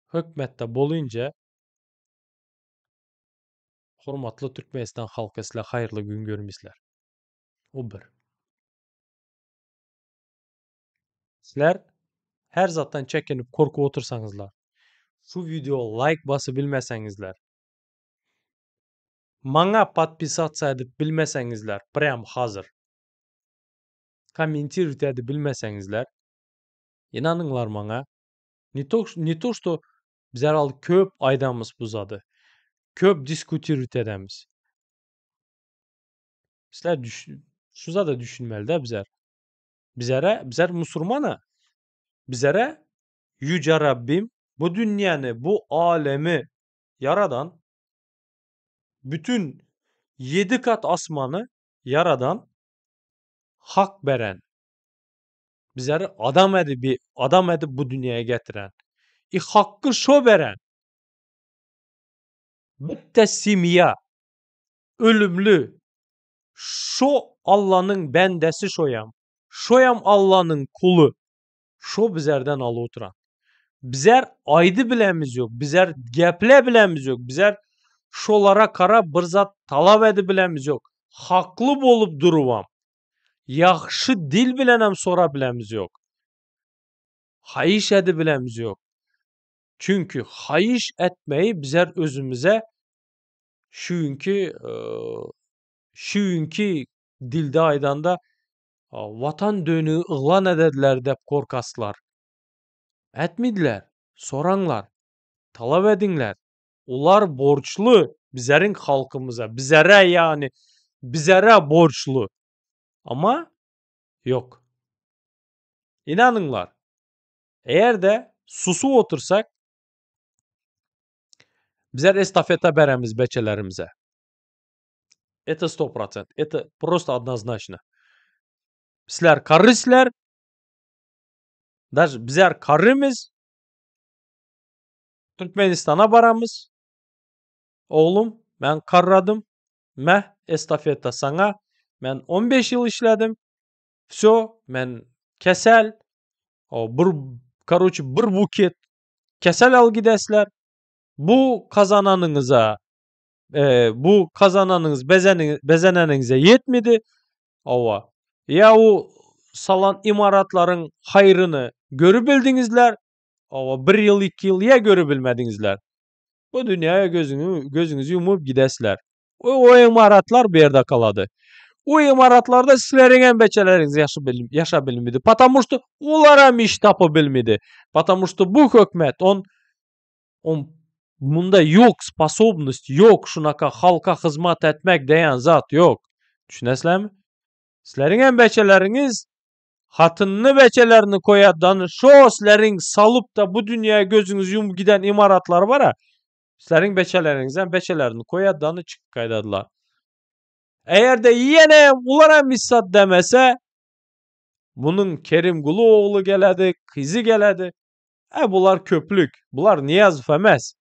hökmetde bolynca Hormatly Türkmenistan halky sizler haýyrly gün görmüsler. O bir. Sizler her zatdan çekinip korkup otursaňyzlar, şu video like basyp bilmeseňizler, maňa podpisatsa edip bilmeseňizler, prям hazır kommentirowat edip bilmeseňizler, inanyňlar maňa, ne to, ne to что bizler al köp aýdamyz bu zady. Köp diskutirowat edemiz. Sizler düş şu zada düşünmeli de bizler. Bizlere, bizler musurmana. Bizlere Yüce Rabbim bu dünýäni, bu alemi yaradan bütün yedi kat asmanı yaradan hak beren bizleri adam edip, adam edip bu dünyaya getiren i hakkı şo beren bitte simya ölümlü şo Allah'ın bendesi şoyam. Şoyam Allah'ın kulu. Şo bizlerden alı oturan. Bizler aydı bilemiz yok. Bizler geple bilemiz yok. Bizler şolara kara bir zat talap edip bilemiz yok. Haklı bolup duruvam. Yaxşı dil bilenem sora bilemiz yok. Haýyş edip bilemiz yok. Çünkü haýyş etmeyi bizler özümüze şu şu günkü dilde aýdanda vatan dönüğü yglan edediler dep korkaslar. Etmediler. Soraňlar. Talap ediňler. Olar borçlu bizlerin halkımıza. Bizlere yani bizlere borçlu. Ama yok. İnanınlar. Eğer de susu otursak bizler estafeta beremiz beçelerimize. Это 100%. Это просто однозначно. Sizler karıslar. Даже bizler karımız. Türkmenistana baramız. Oğlum ben karradım. Meh estafeta sana. Ben 15 yıl işledim. Все, men kesel. O bir короче bir buket kesel al gidesler. Bu kazananınıza e, bu kazananınız bezeni, bezeneniňize ýetmedi. Owa. Ya o salan imaratlaryň haýryny görüp bildiňizler. Owa bir ýyl iki ýyl ya görüp bilmediňizler. Bu dünyaya gözünü, gözüňizi ýumup gidesler. O, o imaratlar bir ýerde kalady. O imaratlarda sizleriň hem beçeleriňiz yaşa bilmedi. Потому что olar hem iş tapy bilmedi. Потому что bu hökmet on on munda ýok способность ýok şunaka halka hyzmat etmek diýen zat ýok. Düşünesizlermi? Sizleriň hem beçeleriňiz hatynyny beçelerini koýadan şo sizleriň salyp da bu dünyaya gözüňizi ýumup giden imaratlar bar ha. Sizleriň beçeleriňizem beçelerini koýadany çykyp gaýdadylar. Eger-de ýene ular hem hiç zat demese, munuň Kerimguly ogly geledi, kyzy geledi. E bular köplük. Bular Nyýazow emes.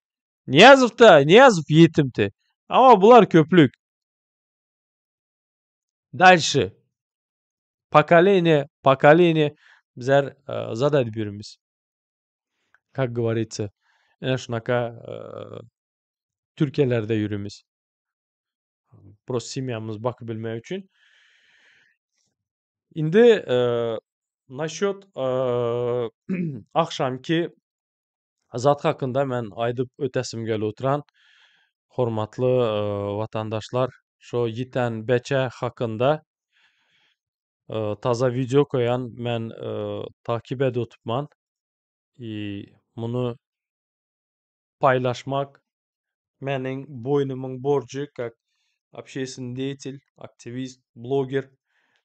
Nyýazow-da, Nyýazow ýetimdi. Amma bular köplük. Дальше. Pokoleniýe, pokoleniýe bizler e, zat edip ýörümiz. Как говорится, ene şunaka e, Türkiýelerde ýörümiz. Prosta semýamyzy bakyp bilmek üçin. Indi e, nasýot e, agşamky zat hakynda men aýdyp ötesim gelip oturan. Hormatly e, watandaşlar, şo ýiten beçe hakynda e, taza wideo koýan men e, takip edip otupman. I muny paýlaşmak meniň boýnumyň borjy как общественный деятель, aktiwist, bloger.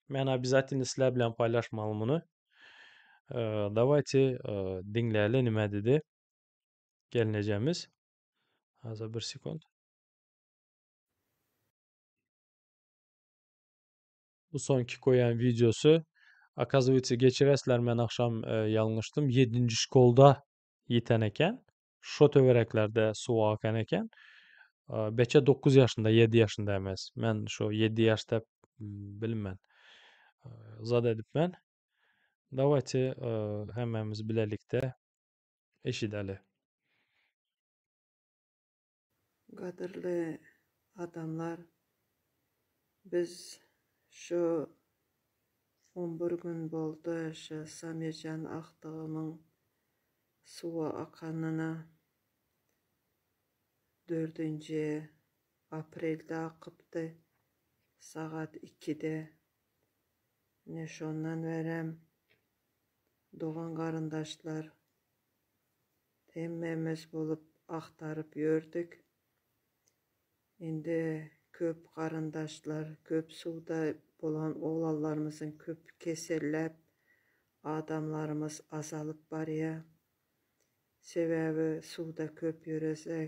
Men obязательно sizler bilen paýlaşmaly muny. Dawayte diňläli nime dedi gelnejemiz. Haza bir sekund. Bu soňky koýan wideosy. Оказывается, geçiresizler men agşam ýalňyşdym. Ýedinji şkolda ýiten eken. Şo töwereklerde suw akan eken. Beçe 9 ýaşynda, 7 ýaşynda emes. Men şo 7 ýaş dep bilinmän. Zat edipmen. Dawayte hemmämiz bilelikde eşideli. Gadyrly adamlar biz şu on bir gün boldy şu Samirjan agtygymyň suwa akanyna dördünji aprelde akypdy sagat ikide ine şondan bärem dogan garyndaşlar Hemmämiz bolup agtaryp ýördük. Indi köp garyndaşlar, köp suwda bolan oglanlarymyzyň köp keselläp, adamlarymyz azalyp barýa. Sebäbi suwda köp ýörese,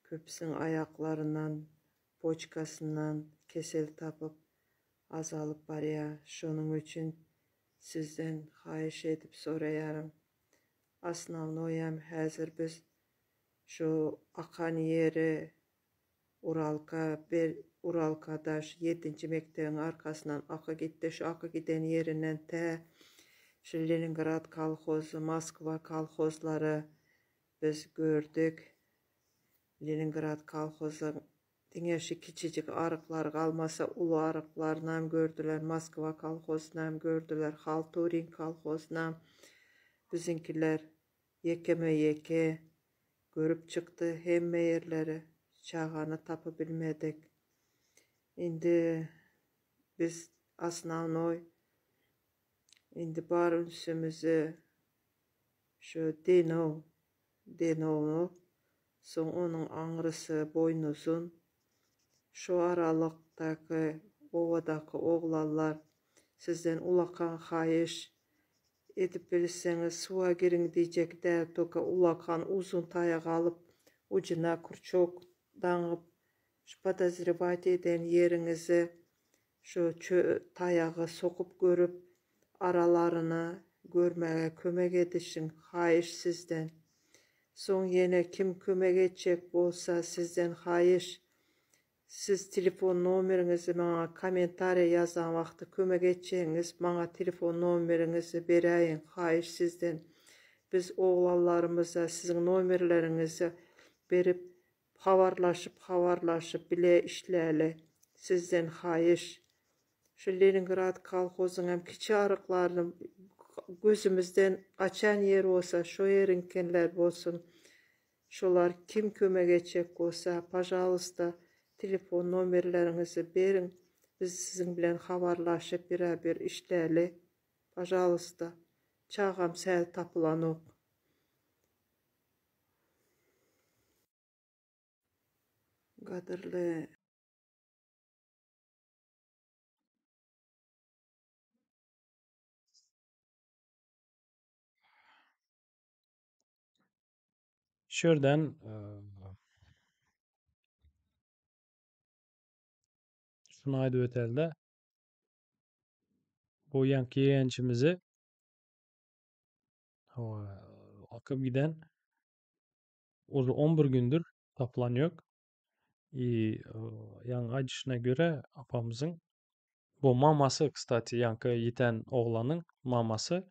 köpüsiň aýaklaryndan, poçkasyndan kesel tapyp, azalyp barýa. Şonuň üçin sizden haýyş edip soraýaryn. Osnownoýam häzir biz şu akan ýeri Uralka ber Uralkada şu ýedinji mekdebiň arkasyndan aky gitdi şu aky giden ýerinden tä şu Leningrad kolhozy Moskwa kolhozlary biz gördük Leningrad kolhozy Diňe şu kiçijik aryklar galmasa uly aryklarynam gördüler, Moskwa kolhozynam gördüler, Halturin kolhozynam biziňkiler ýekeme-ýeke görüp çykdy hemme ýerleri, çagany tapybilmedik. Indi biz osnownoý indi bar ünsümizi şu Denow Denowny, soň onuň aňrysy Boýnuzyn, şo aralykdaky obadaky oglanlar, sizden ulakan haýyş edip bilseňiz suwa giriň diýjek däl, toka ulakan uzyn taýak alyp, ujuna krçok daňyp, şu podozrewat eden ýeriňize şu taýagy sokup görüp, aralaryny görmäge kömek edişiň, haýyş sizden. Soň ýene kim kömek etjek bolsa sizden haýyş, siz telefon nomeriňizi maňa kommentariýa ýazan wagty kömek etjegiňiz maňa telefon nomeriňizi beräýiň haýyş sizden. Biz oglanlarymyza siziň nomerleriňizi berip habarlaşyp habarlaşyp bile işläli. Sizden haýyş. Şu Leningrad kolhozyňam kiçi aryklaryny gözümizden gaçan ýer bolsa şo ýeriňkenler bolsun. Şolar kim kömek etjek bolsa pažalysta telefon nomerleriňizi beriň biz siziň bilen habarlaşyp birabir işläli pažalysta çagam säl tapylanok. Gadyrly. Şu ýerden. Şuny aýdyp öteli-de. Bu ýaňky ýegençimizi hawa, akyp giden uje 11 gündür tapylan ýok. I ýaňy aýdyşyna görä apamyzyň bu mamasy kstati ýaňky ýiten oglanyň mamasy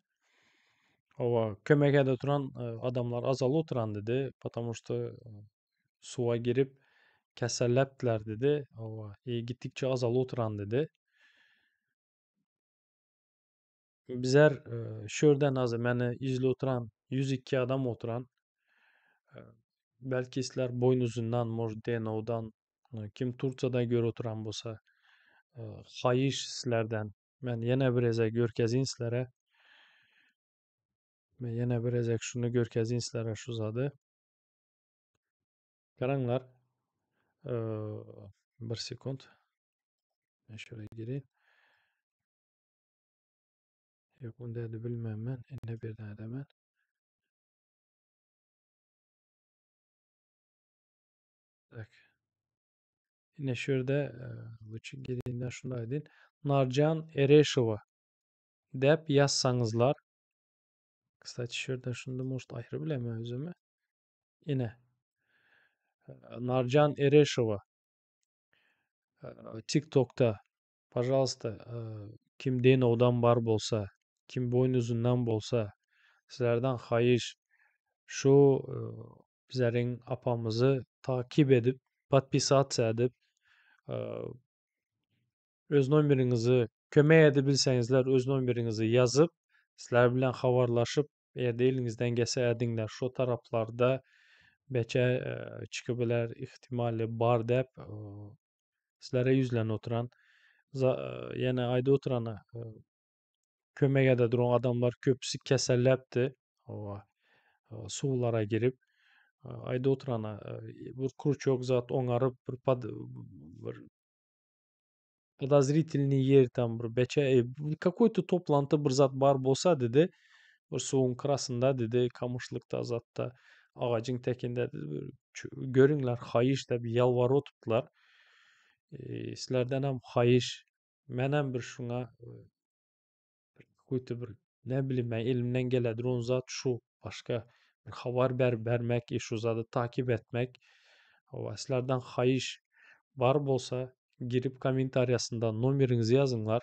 hawa kömek edip oturan adamlar azalyp oturan dedi, потому что suwa girip keselläpdiler dedi. Hawa, i gitdikçe azalyp oturan dedi. Bizler şu ýerden hazir meni izläp oturan 102 adam oturan. Belki sizler Boýnuzyndan, может, Denowdan, kim Tursiýada görüp oturan bolsa, haýyş sizlerden. Men ýene bir gezek görkezin sizlere. Men ýene bir gezek şuny görkezin sizlere şu zady. Garaňlar. Bir sekund. Men şöyle gireyim. Ýok, onda ýa-da bilmem men. Ine bir däde men. Tak. Ine şu ýerde lüçi gireyim şunu aýdyn. Narjan Ereşowa dep ýazsaňyzlar. Kstati, şu ýerde şunda может aýry bilemen özümi. Ine. Narjan Ereşowa. TikTokda Pažalsta, kim Denowdan bar bolsa, kim Boýnuzyndan bolsa, sizlerden haýyş, şu bizleriň apamyzy takyp edip, podpisatsa edip, öz nomeriňizi kömek edebilseňizler öz nomeriňizi ýazyp, sizler bilen habarlaşyp, eger-de eliňizden gelse ediňler, şo taraplarda beçe çykybiler ihtimaly bar dep Sizlere ýüzlenip oturan, ýene aýdyp oturan kömek ede duran adamlar köpüsi keselläpdi. Hawa. Suwlara girip aýdyp oturan bir kruçok zat oňaryp bir pod bir podozritelnyý ýer tam bir beçe какой-то toplanty bir zat bar bolsa dedi. Bir suwuň krasynda dedi, kamyşlykda zatda agajyň tekinde dedi. Görüňler haýyş diýip ýalbaryp oturdylar. Sizlerdenem haýyş. Menem bir şuňa какой-то bir ne bileyim men elimden geledir on zat şu başga bir habar ber bermek şu zady takip etmek. Hawa sizlerden haýyş bar bolsa girip kommentariýasynda nomeriňizi ýazyňlar.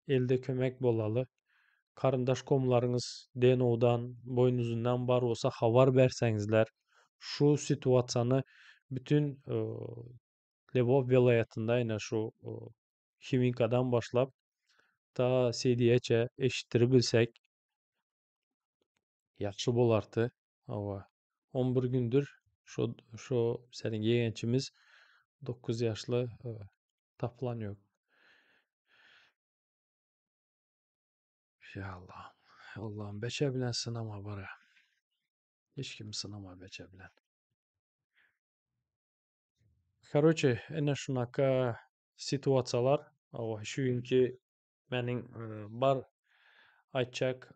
Elde kömek bolaly. Garyndaş komlaryňyz Denowdan, Boýnuzyndan bar bolsa habar berseňizler. Şu situasiýany bütin Lwow welaýatynda ine şu Hiwinkadan başlap ta Sediýeçe eşitdiribilsek ýagşy bolardy. Hawa. 11 gündür şo şo seniň ýegençimiz 9 ýaşly tapylan ýok. Ýa Allahym. Allahym beçe bilen synama bara. Hiç kimi synama beçe bilen. Karoçe, ene şunaka situasiýalar. Hawa, şu günki meniň bar aýtjak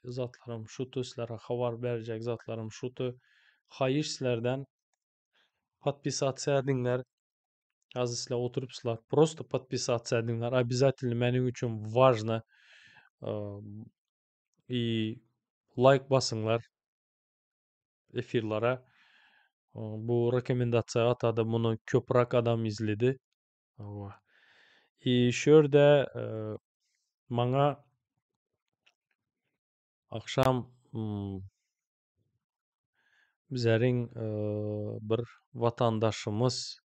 zatlarym şutu, sizlere habar berjek zatlarym şutu. Haýyş sizlerden podpisasiýa ediňler. Hazir sizler oturypsyzlar. Prosto podpisasiýa ediňler. Obязательно meniň üçin важно. И laýk basyňlar efirlere. Bu rekomendasiýa atady. Muny köpräk adam izledi. Hawa. I şu ýerde maňa agşam bizleriň bir watandaşymyz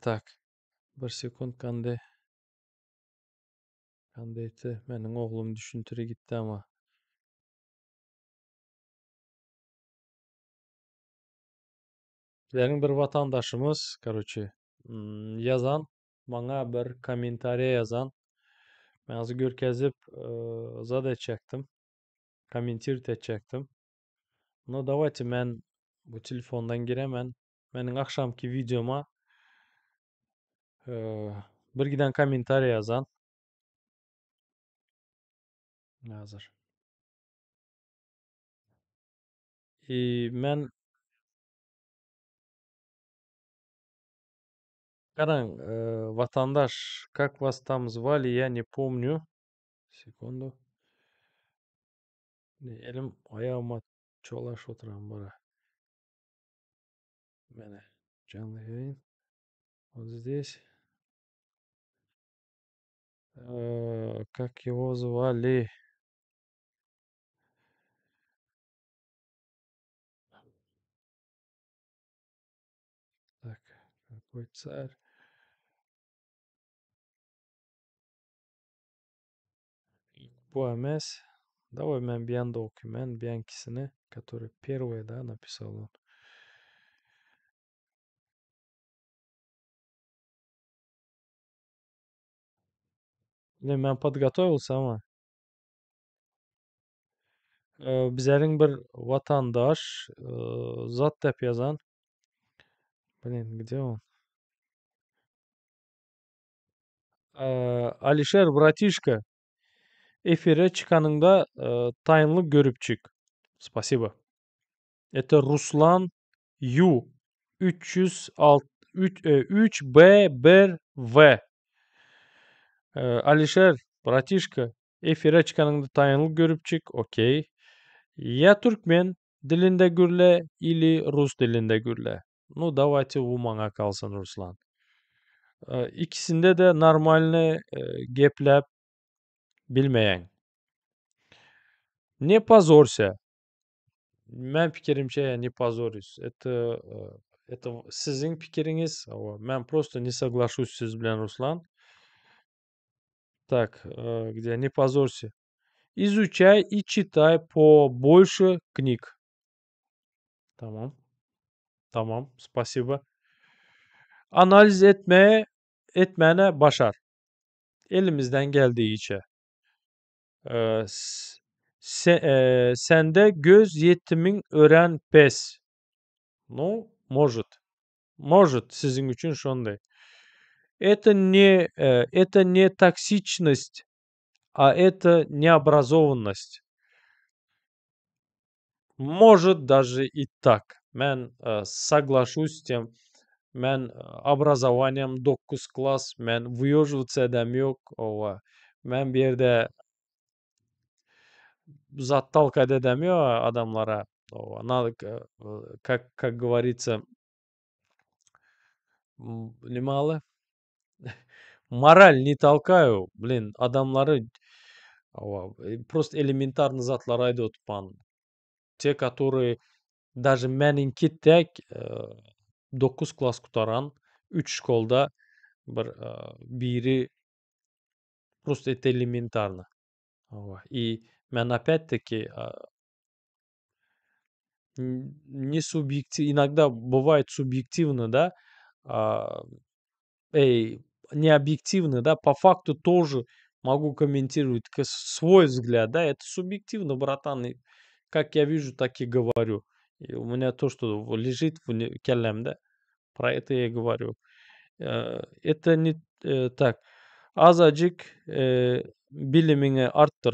tak bir sekund kande kandeti meniň oglum düşüntiri gitdi ama. Bizleriň bir watandaşymyz karoçe ýazan maňa bir kommentariýa ýazan. Men hazir görkezip zat etjekdim. Kommentirowat etjekdim. No dawayte men bu telefondan giremen. Meniň agşamky wideoma bir giden kommentariýa ýazan. Hazir. I men. Garaň, watandaş, как вас там звали, я не pomnю. Sekundu. Elim aýagyma çolaşyp oturan bara. Mene janly ýaýyn. Вот здесь. Как его звали? Так, какой царь? Bu emes. Давай men bir ýanda okuyayım. Men bir который первый, да, написал он. Ne, men подготовился ama. Bizleriň bir watandaş zat dep ýazan. Блин, где он? Alişer, братишка, efire çykanyňda taýynlyk görüp çyk. Спасибо. Это Ruslan Yu 306 3 B 1 V. Alişer, братишка, efire çykanyňda taýynlyk görüp çyk. Okey. Ýa türkmen dilinde gürle ili rus dilinde gürle. Ну, давайте u maňa kalsyn, Ruslan. Ikisinde-de normalny gepläp bilmeýäň. Ne pozorься. Men pikirimçe, я не позорюсь. Это это siziň pikiriňiz. Hawa, men просто не соглашусь siz bilen, Ruslan. Так, где не позорься. Изучай и читай побольше книг. Tamam. Tamam, спасибо. Analiz etmeye etmäne başar. Elimizden geldigiçe. Sende göz ýetimiň örän pes. Ну, может. Может, siziň üçin şonday. Это не это не токсичность, а это необразованность. Может, даже и так. Men соглашусь с тем. Men образованием 9 класс, men выёживаться edem ýok. Owa. Men bu ýerde zat talkat edem ýok adamlara. Owa, надо, как говорится, neme Мораль не толкаю, блин, adamlary owa, просто elementarny zatlary aýdyp oturman. Те, которые даже meniňki dek 9 klas gutaran, 3 şkolda bir biri просто это элементарно. Hawa, и men опять-таки не субъекти иногда бывает субъективно, да, эй, не объективно, да, по факту тоже могу комментировать свой взгляд, да, это субъективно, братан, и как я вижу, так и говорю. И у меня то, что лежит в kellämde, про это я и говорю. Это не так. Azajyk bilimiňi artdyr.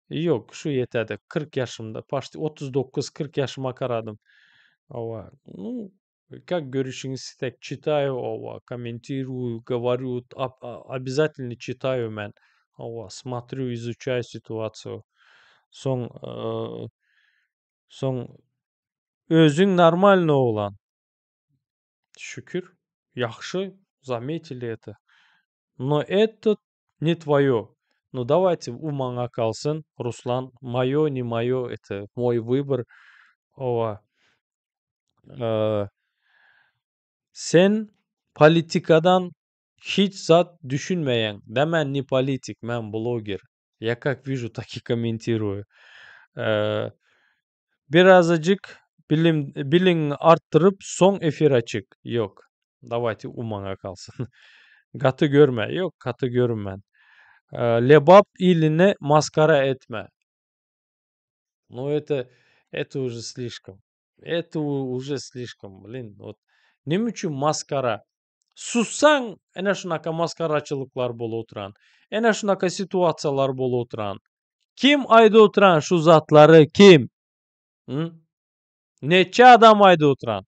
Ýok, şu ýetedi. 40 ýaşymda, почти 39-40 ýaşyma garadym. Hawa, ну, как görüşüňiz так читаю, hawa, комментирую, говорю, обязательно читаю men. Hawa, смотрю, изучаю ситуацию. Soň soň özüň normalny oglan. Şükür, ýagşy, заметили это. Но это не твоё. Ну, давайте u maňa kalsyn, Ruslan. Моё, не моё, это мой выбор. Hawa. Sen politikadan hiç zat düşünmeýäň. Да men не политик, men bloger. Я как вижу, так и комментирую. Birazajyk bilim biliňi artdyryp, soň efire çyk. Ýok. Давайте u maňa kalsyn. Gaty görme. Ýok, gaty görünmän. Lebap ilini maskara etme. Ну, это уже слишком. Это уже слишком, блин. Вот neme üçin maskara? Sussaň, ene şunaka maskaraçylyklar bolup oturan. Ene şunaka situasiýalar bolup oturan. Kim aýdyp oturan şu zatlary, kim? Neçe adam aýdyp oturan?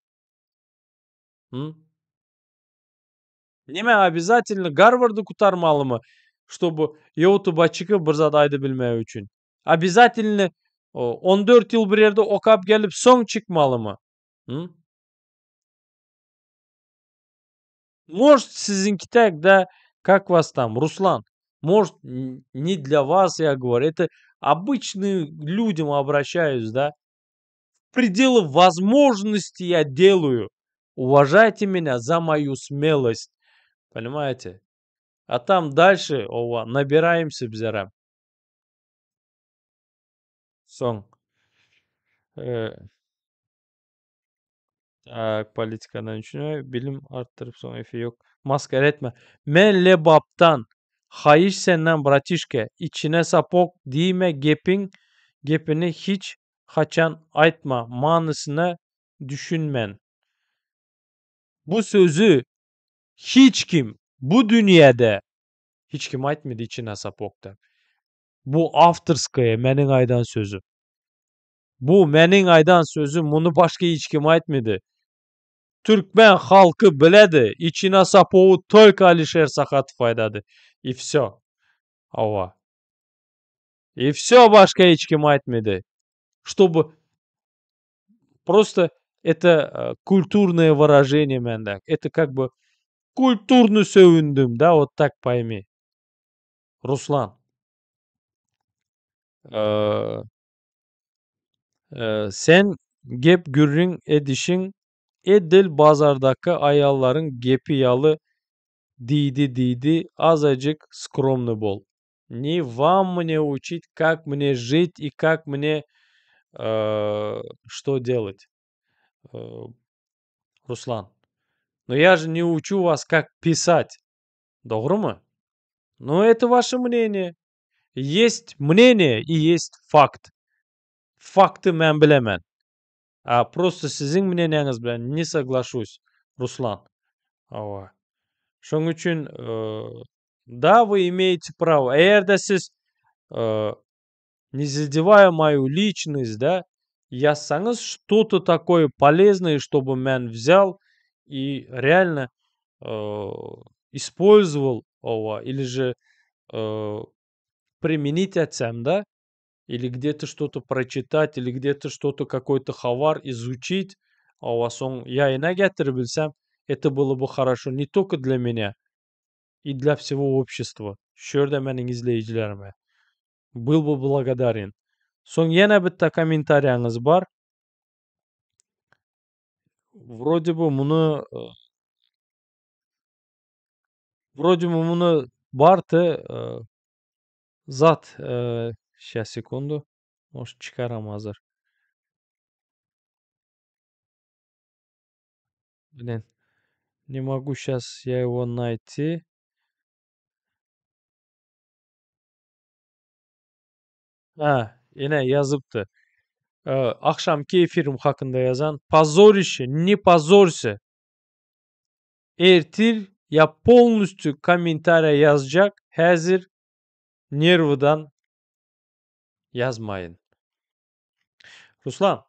Neme obязательно Garwardy gutarmalymy, ştoby Youtuba çykyp bir zat aýdybilmek üçin? Obязательно 14 ýyl bir ýerde okap gelip soň çykmalymy? Hı? Может, siziňki так, да, как вас там, Руслан? Может, не для вас я говорю, это обычным людям обращаюсь, да? В пределах возможности я делаю. Уважайте меня за мою смелость. Понимаете? А там дальше, ова, набираемся bizerem. Soň. Так, politikadan üçin bilim artdyryp soň efe ýok. Maskara etme. Men Lebapdan. Haýyş senden bratişka, içine sapok diýme gepiň gepini hiç haçan aýtma, manysyna düşünmen. Bu sözi hiç kim bu dünýäde hiç kim aýtmady içine sapok diýip. Bu awtorskoýa meniň aýdan sözüm. Bu meniň aýdan sözüm, muny başga hiç kim aýtmady. Türkmen halky biledi, içine sapogy только Alişer Sahatow aýdady. И всё. Hawa. И всё başga hiç kim aýtmady. Чтобы просто это культурное выражение mende. Это как бы культурно söwündim, да, вот так пойми. Руслан. Sen gep gürrüň edişiň edil bazardaky aýallaryň gepi ýaly diýdi diýdi azajyk skromny bol. Не вам мне учить, как мне жить и как мне что делать. Руслан. Но я же не учу вас, как писать. Dogrumy? Но это ваше мнение. Есть мнение и есть факт. Fakty men bilemen. A просто siziň мнениеңiz bilen не соглашусь, Руслан. Hawa. Şonuň üçin да, вы имеете право. Eger-de siz не задевая мою личность, да, ýazsaňyz что-то такое полезное, чтобы men взял и реально использовал hawa, или же применить etsem, да, или где-то что-то прочитать, или где-то что-то, какой-то habar изучить, hawa, soň ýaýyna getirip bilsem, это было бы хорошо не только для меня, и для всего общества. Şu ýerde meniň izleýjilerime. Был бы благодарен. Soň ýene bitta kommentariýaňyz bar. Вроде бы muny вроде бы muny bardy zat щас секунду. Может çykaram hazır. Блин, не могу щас я его найти. Ha, ine ýazypdy. Agşamky efirim hakynda ýazan. Позорище, не позорься. Ertir я полностью kommentariýa ýazjak. Häzir nerwydan ýazmaýyn. Ruslan.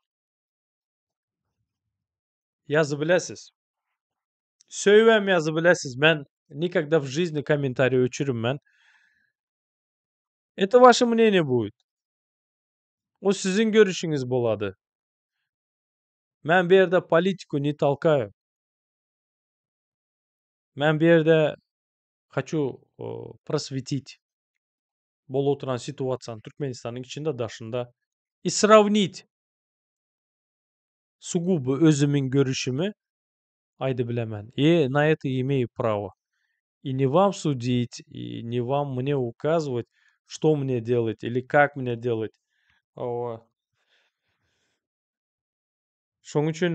Ýazyp bilesiz. Söýübem ýazyp bilesiz. Men никогда в жизни комментарий öçürmän. Это ваше мнение будет. O siziň görüşüňiz bolady. Men bu ýerde политику не толкаю. Men bu ýerde хочу просветить bolup oturan situasiýany Türkmenistanyň içinde daşynda и сравнить сугубо özümiň görüşimi aýdyp bilemen. И на это имею право. И не вам судить, и не вам мне указывать, что мне делать или как мне делать. Hawa. Şonuň üçin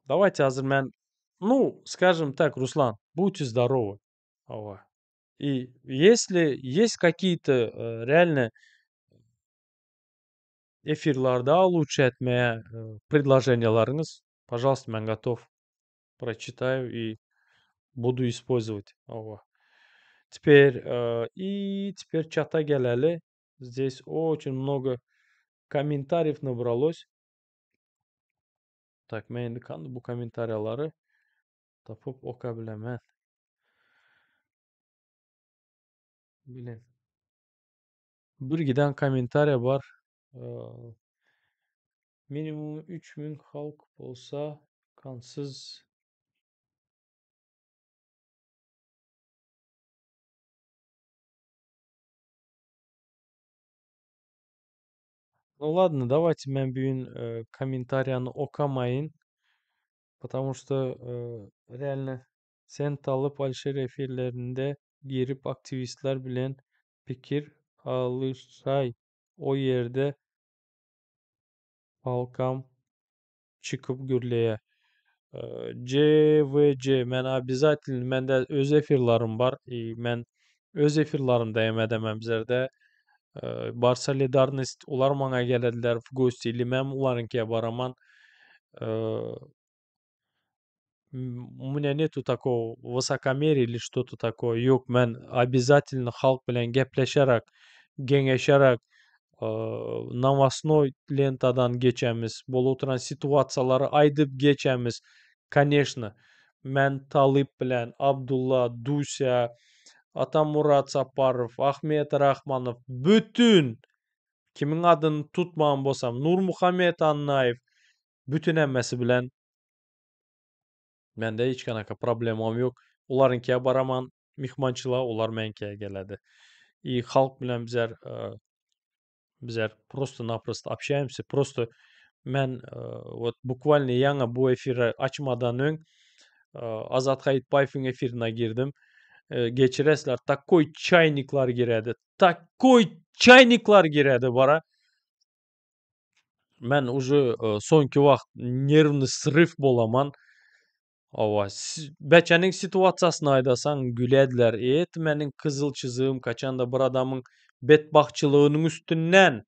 давайте hazır men, ну, скажем так, Руслан, будьте здоровы. Hawa. И если есть какие-то реально efirlerde лучше etmeye предложенияларыңыз, пожалуйста, men готов. Прочитаю и буду использовать. Hawa. Теперь и теперь çata geleli. Здесь очень много комментариев набралось. Так, men indi bu kommentariýalary. Tapyp oka bilemen. Bilen. Bir giden kommentariýa bar. Minimum 3000 halk bolsa kansyz. Ну ладно, давайте men bu gün kommentariýany okamaýyn. Потому что реально sen Talyp Alişer efirlerinde girip aktiwistler bilen pikir alyşaý o ýerde halkam çykyp gürleýä. CVC men obязательно mende öz efirlerim bar i men öz efirlerimde hem edemem bizlerde bar solidarность olar maňa gelediler w gosti ili men olaryňkyýa baraman u меня нету такого высокомерия или что-то такое ýok men обязательно halk bilen gepleşerek geňeşerek nowostnoý lentadan geçemiz bolup oturan situasiýalary aýdyp geçemiz конечно men Talyp bilen Abdulla Dusýa Atamurat Saparow Ahmet Rahmanow bütin kimiň adyny tutman bolsam Nurmuhammet Annaýew bütin hemmesi bilen mende hiç kanaka problemam ýok olaryňkyýa baraman myhmançylyga olar meňkiýe geledi i halk bilen bizler bizler просто-напросто общаемся просто men вот буквально ýaňy bu efiri açmadan öň Azat Haýytbaýewiň efirine girdim geçiresizler takoý çaýnikler giredi takoý çaýnikler giredi bara men уже soňky wagt nerwny sryw bolaman Hawa, beçäniň situasiýasyny aýdasaň gülediler. Et meniň gyzyl çyzygym kaçanda bir adamyň betbagtçylygynyň üstünden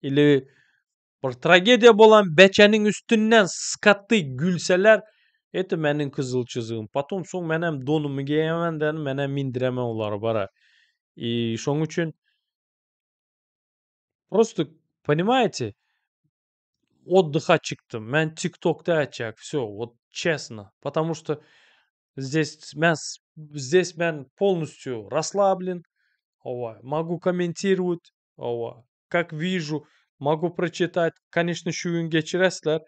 ili bir tragediýa bolan beçäniň üstünden skaty gülseler, et meniň gyzyl çyzygym. Potom soň menem donumy geýemen däl, menem mindiremen olary bara. I şoň üçin prosto понимаете, отдыха çykdym. Men TikTokda etjek, всё, вот честно. Потому что здесь men здесь men полностью расслаблен, hawa, могу комментировать, hawa, как вижу, могу прочитать. Конечно, şu gün geçiresizler.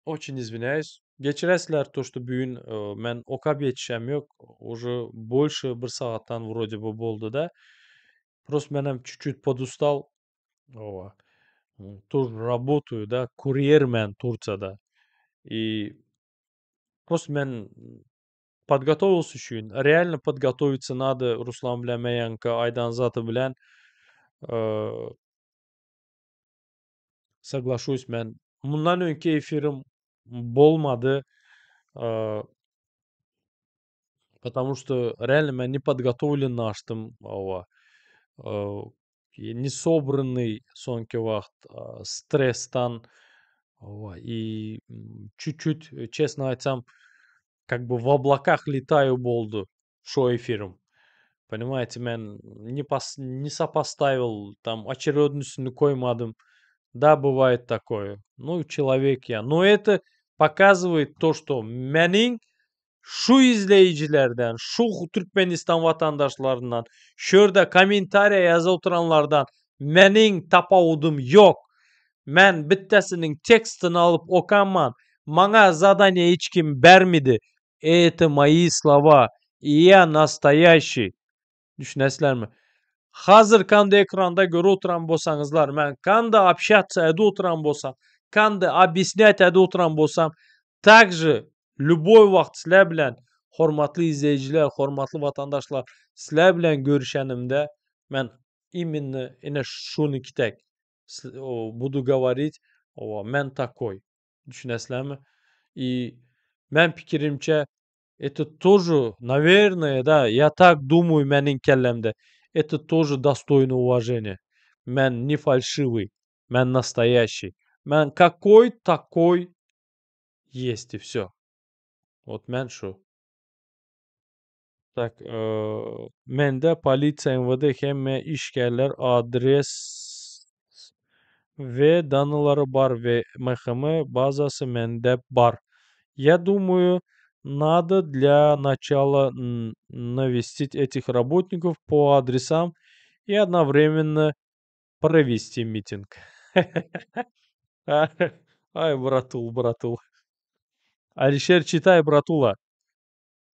Очень извиняюсь. Geçiresizler то, что bu gün men okap ýetişem ýok. Уже больше bir sagatdan вроде бы boldy-da. Просто menem чуть-чуть подустал. Hawa. Тоже работаю, да, kurýer men Tursiýada. И просто men подготовился şu gün. Реально подготовиться надо Ruslan bilen men ýaňky aýdan zady bilen. Соглашусь men. Mundan öňki efirim bolmady. Потому что реально men не подготовленный açdym, hawa. Не собранный soňky wagt stressdan, hawa, и чуть-чуть, честно aýtsam, как бы в облаках летаю boldy şo efirim. Понимаете, men не пос не сопоставил, там очередностьini koýmadym. Да, бывает такое. Ну, человек я. Но это показывает то, что meniň şu izleýjilerden, şu Türkmenistan watandaşlaryndan, şu ýerde kommentariýa ýazyp oturanlardan meniň tapawudym ýok. Men bittesiniň tekstini alyp okaman, maňa zadание hiç kim bermedi. Это мои слова. И я настоящий. Düşünesizlermi? Hazır kanda ekranda görüp oturan bolsaňyzlar, men kanda общаться edip oturan bolsam, kanda объяснять edip oturan bolsam, также любой wagt sizler bilen hormatly izleýjiler, hormatly watandaşlar, sizler bilen görüşenimde men именно ine şuny kitek буду говорить, men такой. Düşünesizlermi? И men pikirimçe это тоже, наверное, да, я так думаю meniň kellemde, это тоже достойно уважения. Men не фальшивый, men настоящий. Men какой такой есть и всё. Вот men şu. Так, mende polisiýa, MWD hemme işgärler adres we danylary bar we MHM bazasy mende bar. Я думаю, надо для начала навестить этих работников по адресам и одновременно провести митинг. Ай, братул, братул. Алишер, читай, братула.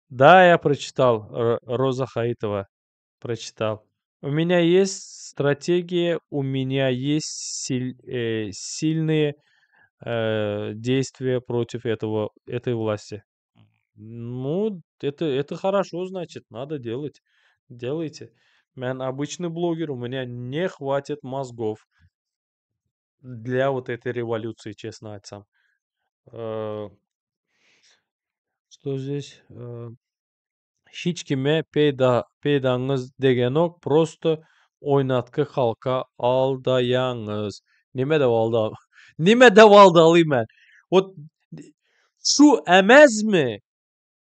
Да, я прочитал, Роза Хаитова. Прочитал. У меня есть стратегия, у меня есть сильные действия против этой власти. Ну, это хорошо, значит, надо делать. Делайте. Мен обычный блогер, у меня не хватит мозгов для вот этой революции, честно отцам. Что здесь? Hiç kime peýdaňyz degenok, prosto oýnatgy halka aldaýaňyz. Nime de alda? Nime de aldaly men? Вот şu emezmi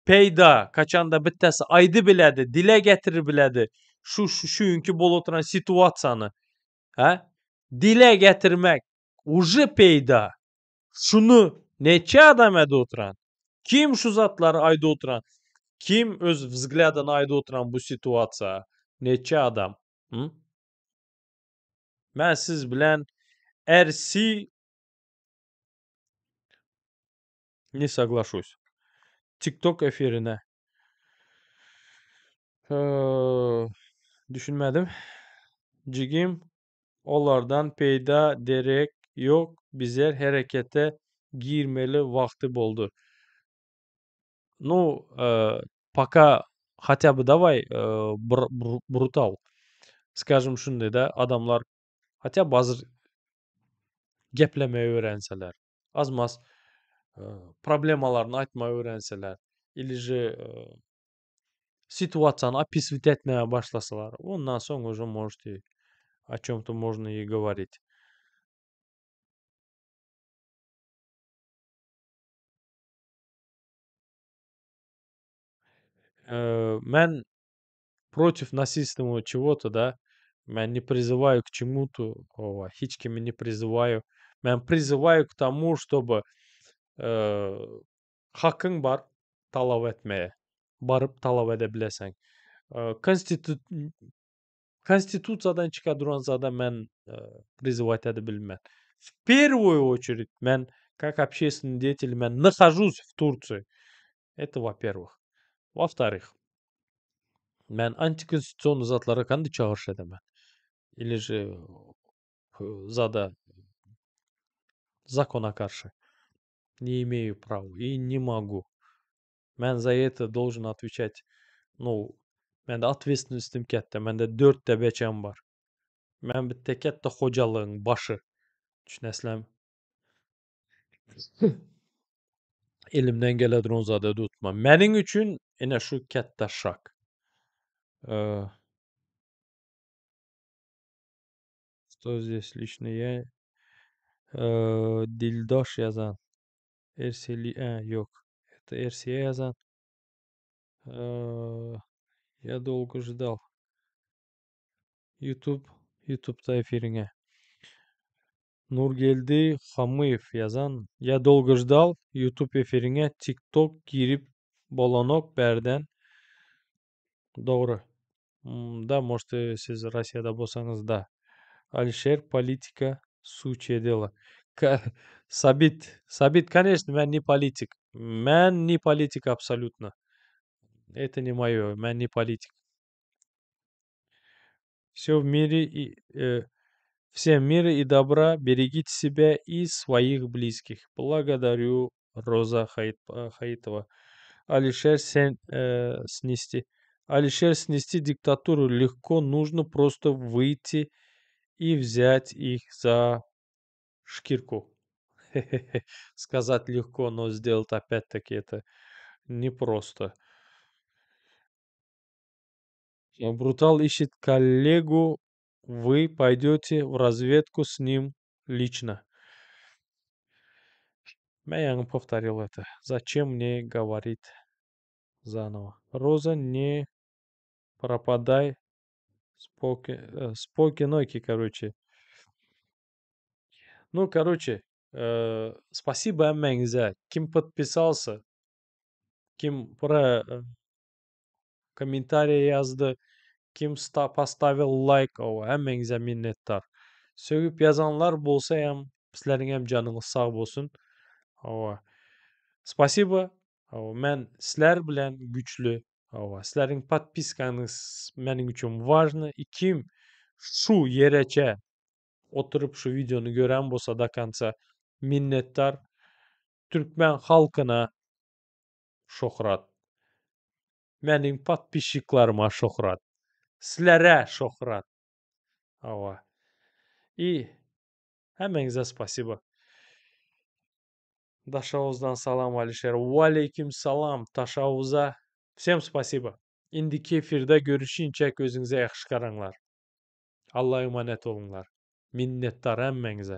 peýda kaçanda bittesi aýdy biledi, dile getirir biledi. Şu günkü bolup oturan situasiýany. Ha? Dile getirmek уже peýda. Şunu neçe adam ede oturan? Kim şu zatlary aýdy oturan? Kim öz взгляdyny aýdy oturan bu situasiýa? Neçe adam? Hı? Men siz bilen RC не соглашусь. TikTok efirine. Düşünmedim. Jigim olardan peýda derek ýok. Bizler herekete girmeli wagty boldy. Ну, пока хотя бы давай, brutal. Скажем şunday-da, adamlar хотя бы hazır geplemegi öwrenseler, az-maz problemalaryny aýtmagy öwrenseler, или же situasiýany описывать etmäge başlasalar, ondan soň уже можете о чем-то можно и говорить. Men против насильственного чего-то, да, men не призываю к чему-то, ова, hiç kimi не призываю. Men призываю к тому, чтобы hakyň bar talap etmäge. Baryp talap ede bileseň. Konstitusiýadan çyka duran zada men призывать ede bilmen. В первую очередь, men как общественный деятель, men нахожусь в Турции. Это во-первых. Во-вторых, men антиконституционный zatlara kandy çagyryş edemen. Или же zada закона karşy. Не имею права и не могу. Men за это должен отвечать. Ну, mende ответственностüm ketdi. Mende dörtte beçem bar. Men bitte ketdi hojalygyň başy. Düşünesizlermi? Elimden gele duran zada tutma. Meniň üçin ine şu ketde şak. Что здесь лично я? Dildoş yazan. Erseli, yok. Это Ersiye yazan. Я долго ждал. YouTube, YouTube'da efiriňe. Nurgeldi Hamyýew ýazan. Я долго ждал. YouTube efiriňe TikTok girip bolanok bärden. Dogry. Да, может, siz Rossiýada bolsaňyz, да. Алишер, политика, сучье дело. Сабит, Сабит, конечно, men не политик. Men не политик абсолютно. Это не мое, men не политик. Все в мире и всем мира и добра, берегите себя и своих близких. Благодарю, Роза Хаитова. Алишер сен снести. Алишер снести диктатуру легко, нужно просто выйти и взять их за шкирку. Сказать легко, но сделать опять-таки это непросто. Брутал ищет коллегу, вы пойдете в разведку с ним лично. Я повторил это. Зачем мне говорить заново? Роза, не пропадай. Споки, споки-ноки, короче. Spasibo hemmäňize. Kim podpisalsa, kim pro kommentariýa ýazdy, kim postavil laýk, hawa, hemmäňize minnetdar. Sögüp ýazanlar bolsa hem, sizleriň hem janyňyz sag bolsun. Hawa. Spasibo. Hawa, men sizler bilen güçli. Hawa, sizleriň podpiskaňyz meniň üçin важно. I kim şu ýereçe oturyp şu wideony gören bolsa do konca minnetdar. Türkmen halkyna şöhrat. Meniň podpisçiklaryma şöhrat. Sizlere şöhrat. Hawa. I hemmäňize spasibo. Daşoguzdan salam Alişer. Waleýkim salam Taşauza. Всем spasibo. Indiki efirde görüşinçä özüňize ýagşy garaňlar. Alla emanet boluňlar. Minnetdar hemmäňize.